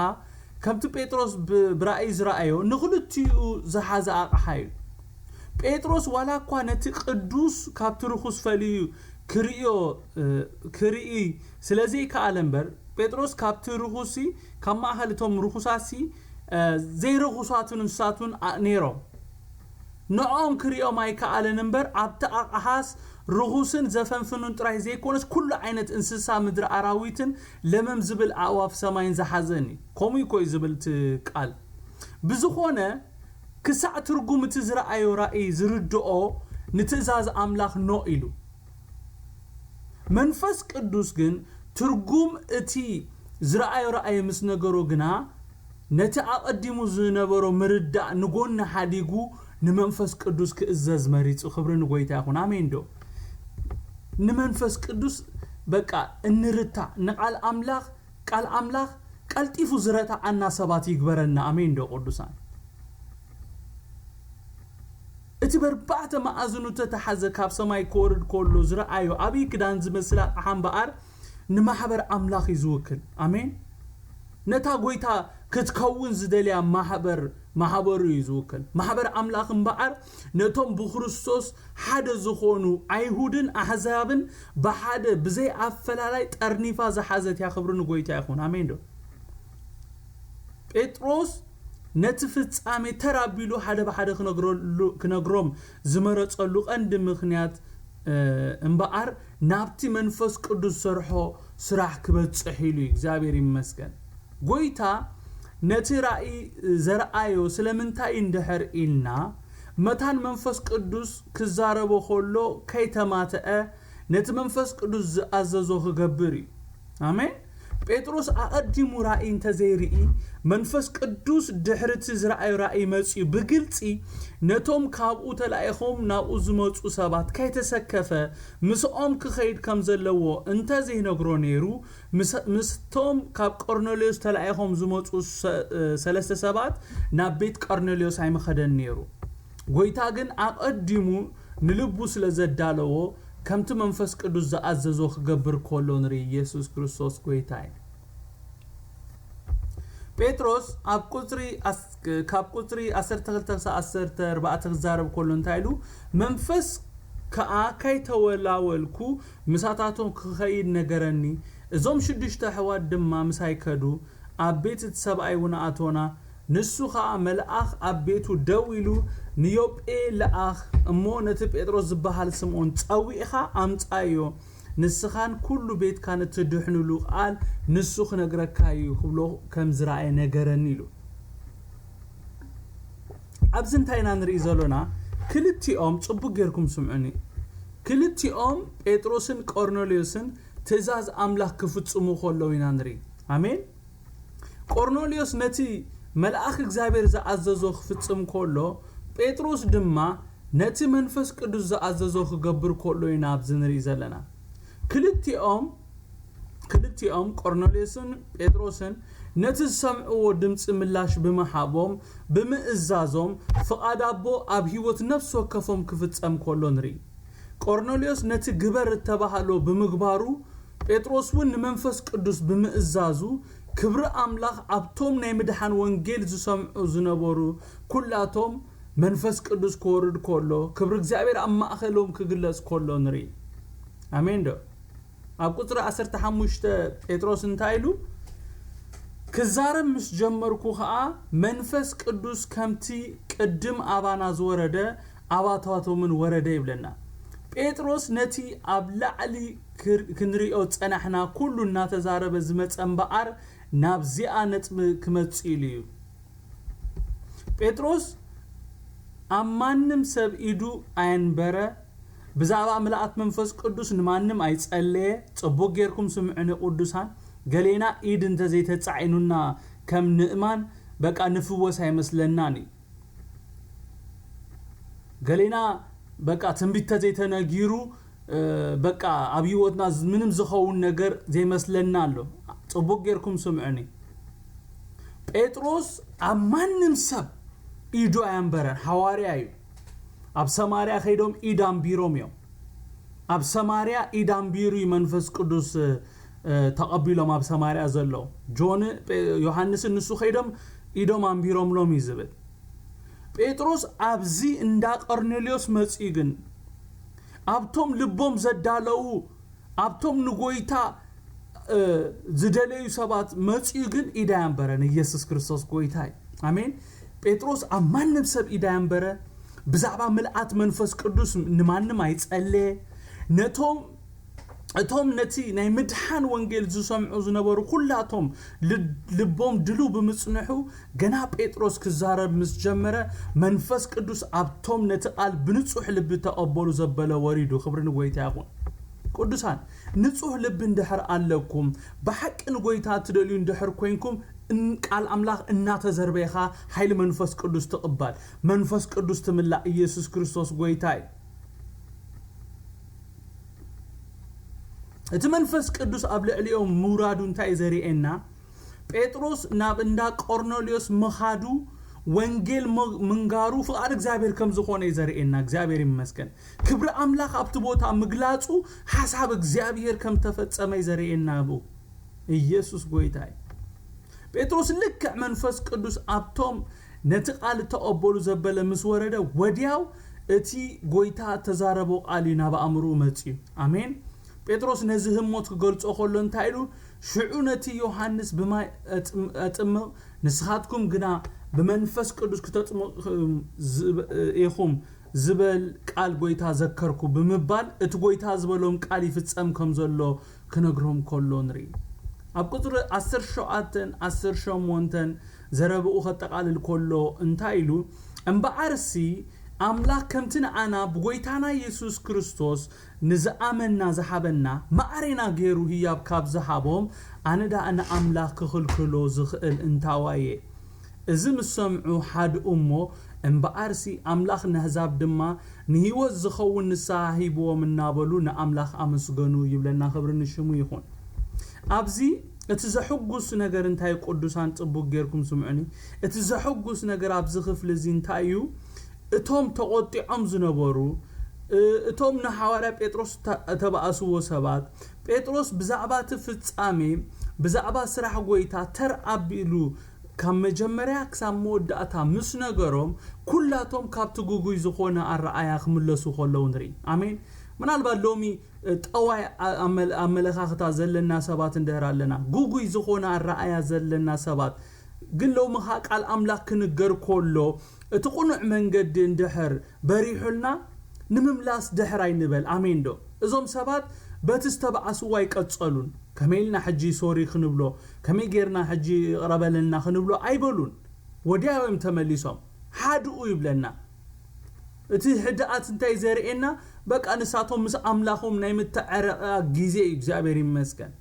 ከምቲ ጴጥሮስ ብ-፣ ብራእይ ዝረኣዮ፣ ንኽልቲኡ ዝሓዘ ኣቕሓ እዩ። ጴጥሮስ ዋላ እኳ ነቲ ቅዱስ ካብቲ ርኹስ ፈልዩ ክርእዮ፣ እ፣ ክርኢ ስለ ዘይከኣለ እምበር፣ ጴጥሮስ ካብቲ ርኹሲ፣ ካብ ማእከል እቶም ርኹሳትሲ፣ እ፣ ዘይርኹሳቱን እንስሳቱን ኣ-፣ ነይሮም። ንዕኦም ክርእዮም ኣይከኣለን እምበር፣ ኣብቲ ኣቕሓስ ርኹስን ዘፈንፍኑን ጥራይ ዘይኮነስ፣ ኩሉ ዓይነት እንስሳ ምድሪ ኣራዊትን ለመም ዝብል ኣእዋፍ ሰማይን ዝሓዘን እዩ። ከምኡ እኮ እዩ ዝብል እቲ ቃል። ብዝኾነ፣ ክሳዕ ትርጉም እቲ ዝረኣዮ ራእይ ዝርድኦ፣ ንትእዛዝ ኣምላኽ ኖእ ኢሉ። መንፈስ ቅዱስ ግን ትርጉም እቲ ዝረኣዮ ራእይ ምስ ነገሮ ግና፣ ነቲ ኣቐዲሙ ዝነበሮ ምርዳእ ንጎኒ ሓዲጉ ንመንፈስ ቅዱስ ክእዘዝ መሪጹ። ክብሪ ንጎይታ ይኹን። ኣሜን ዶ? ንመንፈስ ቅዱስ በቃ እንርታዕ፣ ንቃል ኣምላኽ፣ ቃል ኣምላኽ ቀልጢፉ ዝረታዓና ሰባት ይግበረና። ኣሜን ዶ ቅዱሳን? እቲ በርባዕተ መኣዝኑ ተተሓዘ ካብ ሰማይ ክወርድ ከሎ ዝረኣዮ ኣብይ ክዳን ዝመስል ኣቕሓ እምበኣር ንማሕበር ኣምላኽ እዩ ዝውክል። ኣሜን። ነታ ጎይታ ክትከውን ዝደልያ ማሕበር ማሕበሩ እዩ ዝውክል። ማሕበር ኣምላኽ እምበኣር ነቶም ብክርስቶስ ሓደ ዝኾኑ ኣይሁድን ኣሕዛብን ብሓደ ብዘይ ኣፈላላይ ጠርኒፋ ዝሓዘት እያ። ክብሪ ንጎይታ ይኹን። ኣሜን ዶ? ጴጥሮስ ነቲ ፍጻሜ ተራቢሉ ሓደ ብሓደ ክነግረሉ ክነግሮም ዝመረጸሉ ቀንዲ ምኽንያት እምበኣር ናብቲ መንፈስ ቅዱስ ዝሰርሖ ስራሕ ክበጽሕ ኢሉ እዩ። እግዚኣብሔር ይመስገን። ጎይታ ነቲ ራእይ ዘርኣዮ ስለምንታይ እንድሕር ኢልና፣ መታን መንፈስ ቅዱስ ክዛረቦ ከሎ ከይተማተአ ነቲ መንፈስ ቅዱስ ዝኣዘዞ ክገብር እዩ። ኣሜን። ጴጥሮስ ኣቐዲሙ ራእይ እንተዘይርኢ፣ መንፈስ ቅዱስ ድሕሪ እቲ ዝረኣዮ ራእይ መጺኡ ብግልጺ ነቶም ካብኡ ተላኢኾም ናብኡ ዝመጹ ሰባት ከይተሰከፈ ምስኦም ክኸይድ ከም ዘለዎ እንተዘይነግሮ ነይሩ፣ ምስ- ምስቶም ካብ ቆርኔሌዎስ ተላኢኾም ዝመጹ ሰ- ሰለስተ ሰባት ናብ ቤት ቆርኔሌዎስ ኣይምኸደን ነይሩ። ጎይታ ግን ኣቐዲሙ ንልቡ ስለ ዘዳለዎ ከምቲ መንፈስ ቅዱስ ዝኣዘዞ ክገብር ከሎ ንርኢ። ኢየሱስ ክርስቶስ ጎይታ እዩ። ጴጥሮስ ኣብ ቁፅሪ ኣስ- ካብ ቁፅሪ ዓሰርተ ክልተ ክሳብ ዓሰርተ ኣርባዕተ ክዛረብ ከሎ እንታይ ኢሉ? መንፈስ ከኣ ከይተወላወልኩ ምሳታቶም ክኸይድ ነገረኒ። እዞም ሽዱሽተ ኣሕዋት ድማ ምሳይ ከዱ። ኣብ ቤት እቲ ሰብኣይ እውን ኣእቶና። ንሱ ኸኣ መልኣኽ ኣብ ቤቱ ደው ኢሉ፣ ንዮጴ ለኣኽ እሞ ነቲ ጴጥሮስ ዝበሃል ስምዖን ጸዊዕኻ ኣምጻዮ፣ ንስኻን ኩሉ ቤትካን እትድሕኑሉ ቃል ንሱ ክነግረካ እዩ ክብሎ ከም ዝረኣየ ነገረኒ ኢሉ። ኣብዚ እንታይ ኢና ንርኢ ዘሎና? ክልቲኦም፣ ጽቡቅ ጌርኩም ስምዑኒ፣ ክልቲኦም ጴጥሮስን ቆርኔሌዎስን ትእዛዝ ኣምላኽ ክፍጽሙ ከለዉ ኢና ንርኢ። ኣሜን። ቆርኔሌዎስ ነቲ መልኣኽ እግዚኣብሔር ዝኣዘዞ ክፍጽም ከሎ፣ ጴጥሮስ ድማ ነቲ መንፈስ ቅዱስ ዝኣዘዞ ክገብር ከሎ ኢና ኣብዚ ንርኢ ዘለና። ክልቲኦም ክልቲኦም ቆርኔሌዎስን ጴጥሮስን ነቲ ዝሰምዕዎ ድምፂ ምላሽ ብምሃቦም ብምእዛዞም ፍቓድ ኣቦ ኣብ ህይወት ነፍሲ ወከፎም ክፍጸም ከሎ ንርኢ። ቆርኔሌዎስ ነቲ ግበር እተባህሎ ብምግባሩ፣ ጴጥሮስ እውን ንመንፈስ ቅዱስ ብምእዛዙ፣ ክብሪ ኣምላኽ ኣብቶም ናይ ምድሓን ወንጌል ዝሰምዑ ዝነበሩ ኩላቶም መንፈስ ቅዱስ ክወርድ ከሎ፣ ክብሪ እግዚኣብሔር ኣብ ማእኸሎም ክግለጽ ከሎ ንርኢ። ኣሜን ዶ? ኣብ ቁፅሪ ዓሰርተ ሓሙሽተ ጴጥሮስ እንታይ ኢሉ? ክዛረብ ምስ ጀመርኩ ኸዓ መንፈስ ቅዱስ ከምቲ ቅድም ኣባና ዝወረደ ኣባታቶምን ወረደ ይብለና። ጴጥሮስ ነቲ ኣብ ላዕሊ ክር- ክንሪኦ ዝጸናሕና ኩሉ እናተዛረበ ዝመጸ እምበኣር ናብዚኣ ነጥቢ ክመጽእ ኢሉ እዩ። ጴጥሮስ ኣብ ማንም ሰብ ኢዱ ኣየንበረ፣ ብዛዕባ ምልኣት መንፈስ ቅዱስ ንማንም ኣይጸለየ። ጽቡቕ ጌርኩም ስምዑኒ ቅዱሳን፣ ገሌና ኢድ እንተዘይተጻዒኑና ከም ንእማን በቃ ንፍወስ ኣይመስለናን እዩ። ገሌና በቃ ትንቢት ተዘይተነጊሩ በቃ ኣብ ህይወትና ምንም ዝኸውን ነገር ዘይመስለና ኣሎ። ጽቡቕ ጌርኩም ስምዑኒ። ጴጥሮስ ኣብ ማንም ሰብ ኢዱ ኣየንበረን፣ ሓዋርያ እዩ። ኣብ ሰማርያ ከይዶም ኢድ ኣንቢሮም እዮም። ኣብ ሰማርያ ኢድ ኣንቢሩ እዩ መንፈስ ቅዱስ ተቐቢሎም ኣብ ሰማርያ ዘለዉ ጆን ዮሃንስን ንሱ ከይዶም ኢዶም ኣንቢሮምሎም እዩ ዝብል። ጴጥሮስ ኣብዚ እንዳ ቀርኔሌዎስ መጺኡ ግን ኣብቶም ልቦም ዘዳለዉ ኣብቶም ንጎይታ ዝደለዩ ሰባት መጺኡ ግን ኢድ ኣየንበረን። ኢየሱስ ክርስቶስ ጎይታ እዩ። ኣሜን። ጴጥሮስ ኣብ ማንም ሰብ ኢድ ኣየንበረ። ብዛዕባ ምልኣት መንፈስ ቅዱስ ንማንም ኣይጸለየ። ነቶም እቶም ነቲ ናይ ምድሓን ወንጌል ዝሰምዑ ዝነበሩ ኩላቶም ልቦም ድሉ ብምጽንሑ ገና ጴጥሮስ ክዛረብ ምስ ጀመረ መንፈስ ቅዱስ ኣብቶም ነቲ ቃል ብንጹሕ ልቢ ተቐበሉ ዘበለ ወሪዱ። ክብሪ ንጎይታ ይኹን። ቅዱሳን ንጹሕ ልቢ እንድሕር ኣለኩም ብሓቂ ንጎይታ ትደልዩ እንድሕር ኮይንኩም ቃል ኣምላኽ እናተዘርበኻ ሓይሊ መንፈስ ቅዱስ ትቕበል። መንፈስ ቅዱስ ትምላእ። ኢየሱስ ክርስቶስ ጎይታ እዩ። እቲ መንፈስ ቅዱስ ኣብ ልዕሊኦም ምውራዱ እንታይ ዘርእየና? ጴጥሮስ ናብ እንዳ ቆርኔሌዎስ ምኻዱ፣ ወንጌል ም-፣ ምንጋሩ ፍቓድ እግዚኣብሔር ከም ዝኾነ እዩ ዘርእየና። እግዚኣብሔር ይመስገን። ክብሪ ኣምላኽ ኣብቲ ቦታ ምግላጹ ሓሳብ እግዚኣብሔር ከም ተፈጸመ እዩ ዘርእየና። ብኡ ኢየሱስ ጎይታ እዩ። ጴጥሮስ ልክዕ መንፈስ ቅዱስ ኣብቶም ነቲ ቃል እተቐበሉ ዘበለ ምስ ወረደ፣ ወዲያው እቲ ጎይታ እተዛረቦ ቃል እዩ ናብ ኣእምሮኡ መጺኡ። ኣሜን። ጴጥሮስ ነዚ ህሞት ክገልጾ ከሎ እንታይ ኢሉ? ሽዑ ነቲ ዮሃንስ ብማይ ኣጥም-፣ ኣጥምቕ፣ ንስኻትኩም ግና ብመንፈስ ቅዱስ ክተጥምቑ ኢኹም ዝበል ቃል ጎይታ ዘከርኩ ብምባል፣ እቲ ጎይታ ዝበሎም ቃል ይፍጸም ከም ዘሎ ክነግሮም ከሎ ንርኢ። ኣብ ቁጽሪ ዓሰርተ ሸውዓተን ዓሰርተ ሸሞንተን ዘረብኡ ከጠቓልል ከሎ እንታይ ኢሉ? እምበኣርሲ ኣምላኽ ከምቲ ንኣና ብጎይታና የሱስ ክርስቶስ ንዝኣመንና ዝሃበና፣ ማዕሬና ገይሩ ህያብ ካብ ዝሃቦም፣ ኣነ ደኣ ንኣምላኽ ክኽልክሎ ዝኽእል እንታዋየ? እዚ ምስ ሰምዑ ሓድኡ እሞ፣ እምበኣርሲ ኣምላኽ ነህዛብ ድማ ንህይወት ዝኸውን ንስሓ ሂብዎም እናበሉ ንኣምላኽ ኣመስገኑ ይብለና። ክብሪ ንሽሙ ይኹን። ኣብዚ እቲ ዘሕጉስ ነገር እንታይ? ቅዱሳን ጽቡቕ ጌርኩም ስምዑኒ። እቲ ዘሕጉስ ነገር ኣብዚ ክፍሊ እዚ እንታይ እዩ? እቶም ተቖጢዖም ዝነበሩ፣ እ-፣ እቶም ንሃዋርያ ጴጥሮስ ተ-፣ ተባእስዎ ሰባት፣ ጴጥሮስ ብዛዕባ እቲ ፍጻሜ፣ ብዛዕባ ስራሕ ጎይታ ተር ኣቢሉ ካብ መጀመርያ ክሳብ መወዳእታ ምስ ነገሮም፣ ኩላቶም ካብቲ ግጉይ ዝኾነ ኣረኣያ ክምለሱ ከለዉ ንርኢ። ኣሜን። ምናልባት ሎሚ፣ እ፣ ጠዋይ ኣ-፣ ኣመል-፣ ኣመለኻኽታ ዘለና ሰባት እንድሕር ኣለና፣ ግጉይ ዝኾነ ኣረኣያ ዘለና ሰባት፣ ግን ሎሚ ኸኣ ቃል ኣምላኽ ክንገር ከሎ፣ እቲ ቅኑዕ መንገዲ እንድሕር በሪሑልና፣ ንምምላስ ድሕር ኣይንበል። ኣሜን ዶ? እዞም ሰባት በቲ ዝተባእስዎ ኣይቀጸሉን። ከመይ ኢልና ሕጂ ሶሪ ክንብሎ? ከመይ ጌርና ሕጂ ይቕረ በለልና ክንብሎ ኣይበሉን። ወዲያው እዮም ተመሊሶም። ሓድኡ ይብለና። እቲ ህድኣት እንታይ ዘርእየና? በቃ ንሳቶም ምስ ኣምላኾም ናይ ምትዕርቓ ግዜ እዩ፣ እግዚኣብሔር ይመስገን።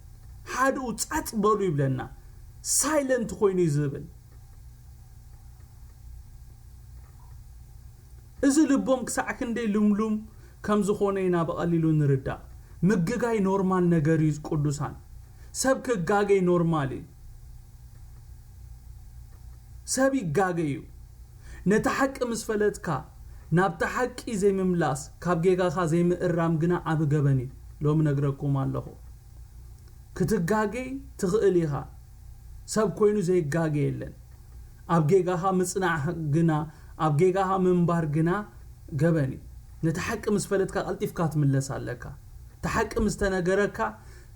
ሓድኡ ጸጥ በሉ ይብለና። ሳይለንት ኮይኑ እዩ ዝብል። እዚ ልቦም ክሳዕ ክንደይ ልምሉም ከም ዝኾነ ኢና ብቐሊሉ ንርዳእ። ምግጋይ ኖርማል ነገር እዩ ቅዱሳን። ሰብ ክጋገይ ኖርማል እዩ። ሰብ ይጋገ እዩ። ነቲ ሓቂ ምስ ፈለጥካ፣ ናብቲ ሓቂ ዘይምምላስ፣ ካብ ጌጋኻ ዘይምእራም ግና ዓቢ ገበን እዩ። ሎሚ ነግረኩም ኣለኹ። ክትጋገይ ትኽእል ኢኻ። ሰብ ኮይኑ ዘይጋገ የለን። ኣብ ጌጋኻ ምጽናዕ ግና፣ ኣብ ጌጋኻ ምንባር ግና ገበን እዩ። ነቲ ሓቂ ምስ ፈለጥካ ቀልጢፍካ ትምለስ ኣለካ። እቲ ሓቂ ምስ ተነገረካ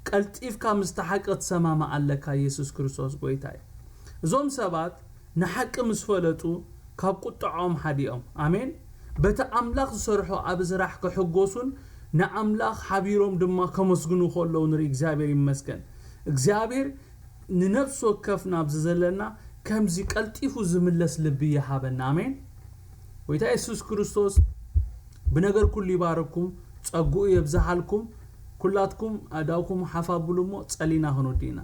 ቀልጢፍካ ምስቲ ሓቂ ክትሰማማዕ ኣለካ። የሱስ ክርስቶስ ጎይታ እዩ። እዞም ሰባት ንሓቂ ምስ ፈለጡ ካብ ቁጥዖም ሓዲኦም። ኣሜን። በቲ ኣምላኽ ዝሰርሖ ኣብ ስራሕ ክሕጎሱን ንኣምላኽ ሓቢሮም ድማ ከመስግኑ ከለዉ ንርኢ። እግዚኣብሔር ይመስገን። እግዚኣብሔር ንነፍሲ ወከፍና ኣብዚ ዘለና ከምዚ ቀልጢፉ ዝምለስ ልቢ ይሃበና። ኣሜን። ጎይታ የሱስ ክርስቶስ ብነገር ኩሉ ይባርኩም፣ ጸግኡ የብዝሓልኩም። ኩላትኩም ኣእዳውኩም ሓፍ ኣብሉ እሞ ጸሊና ክንወዲ ኢና።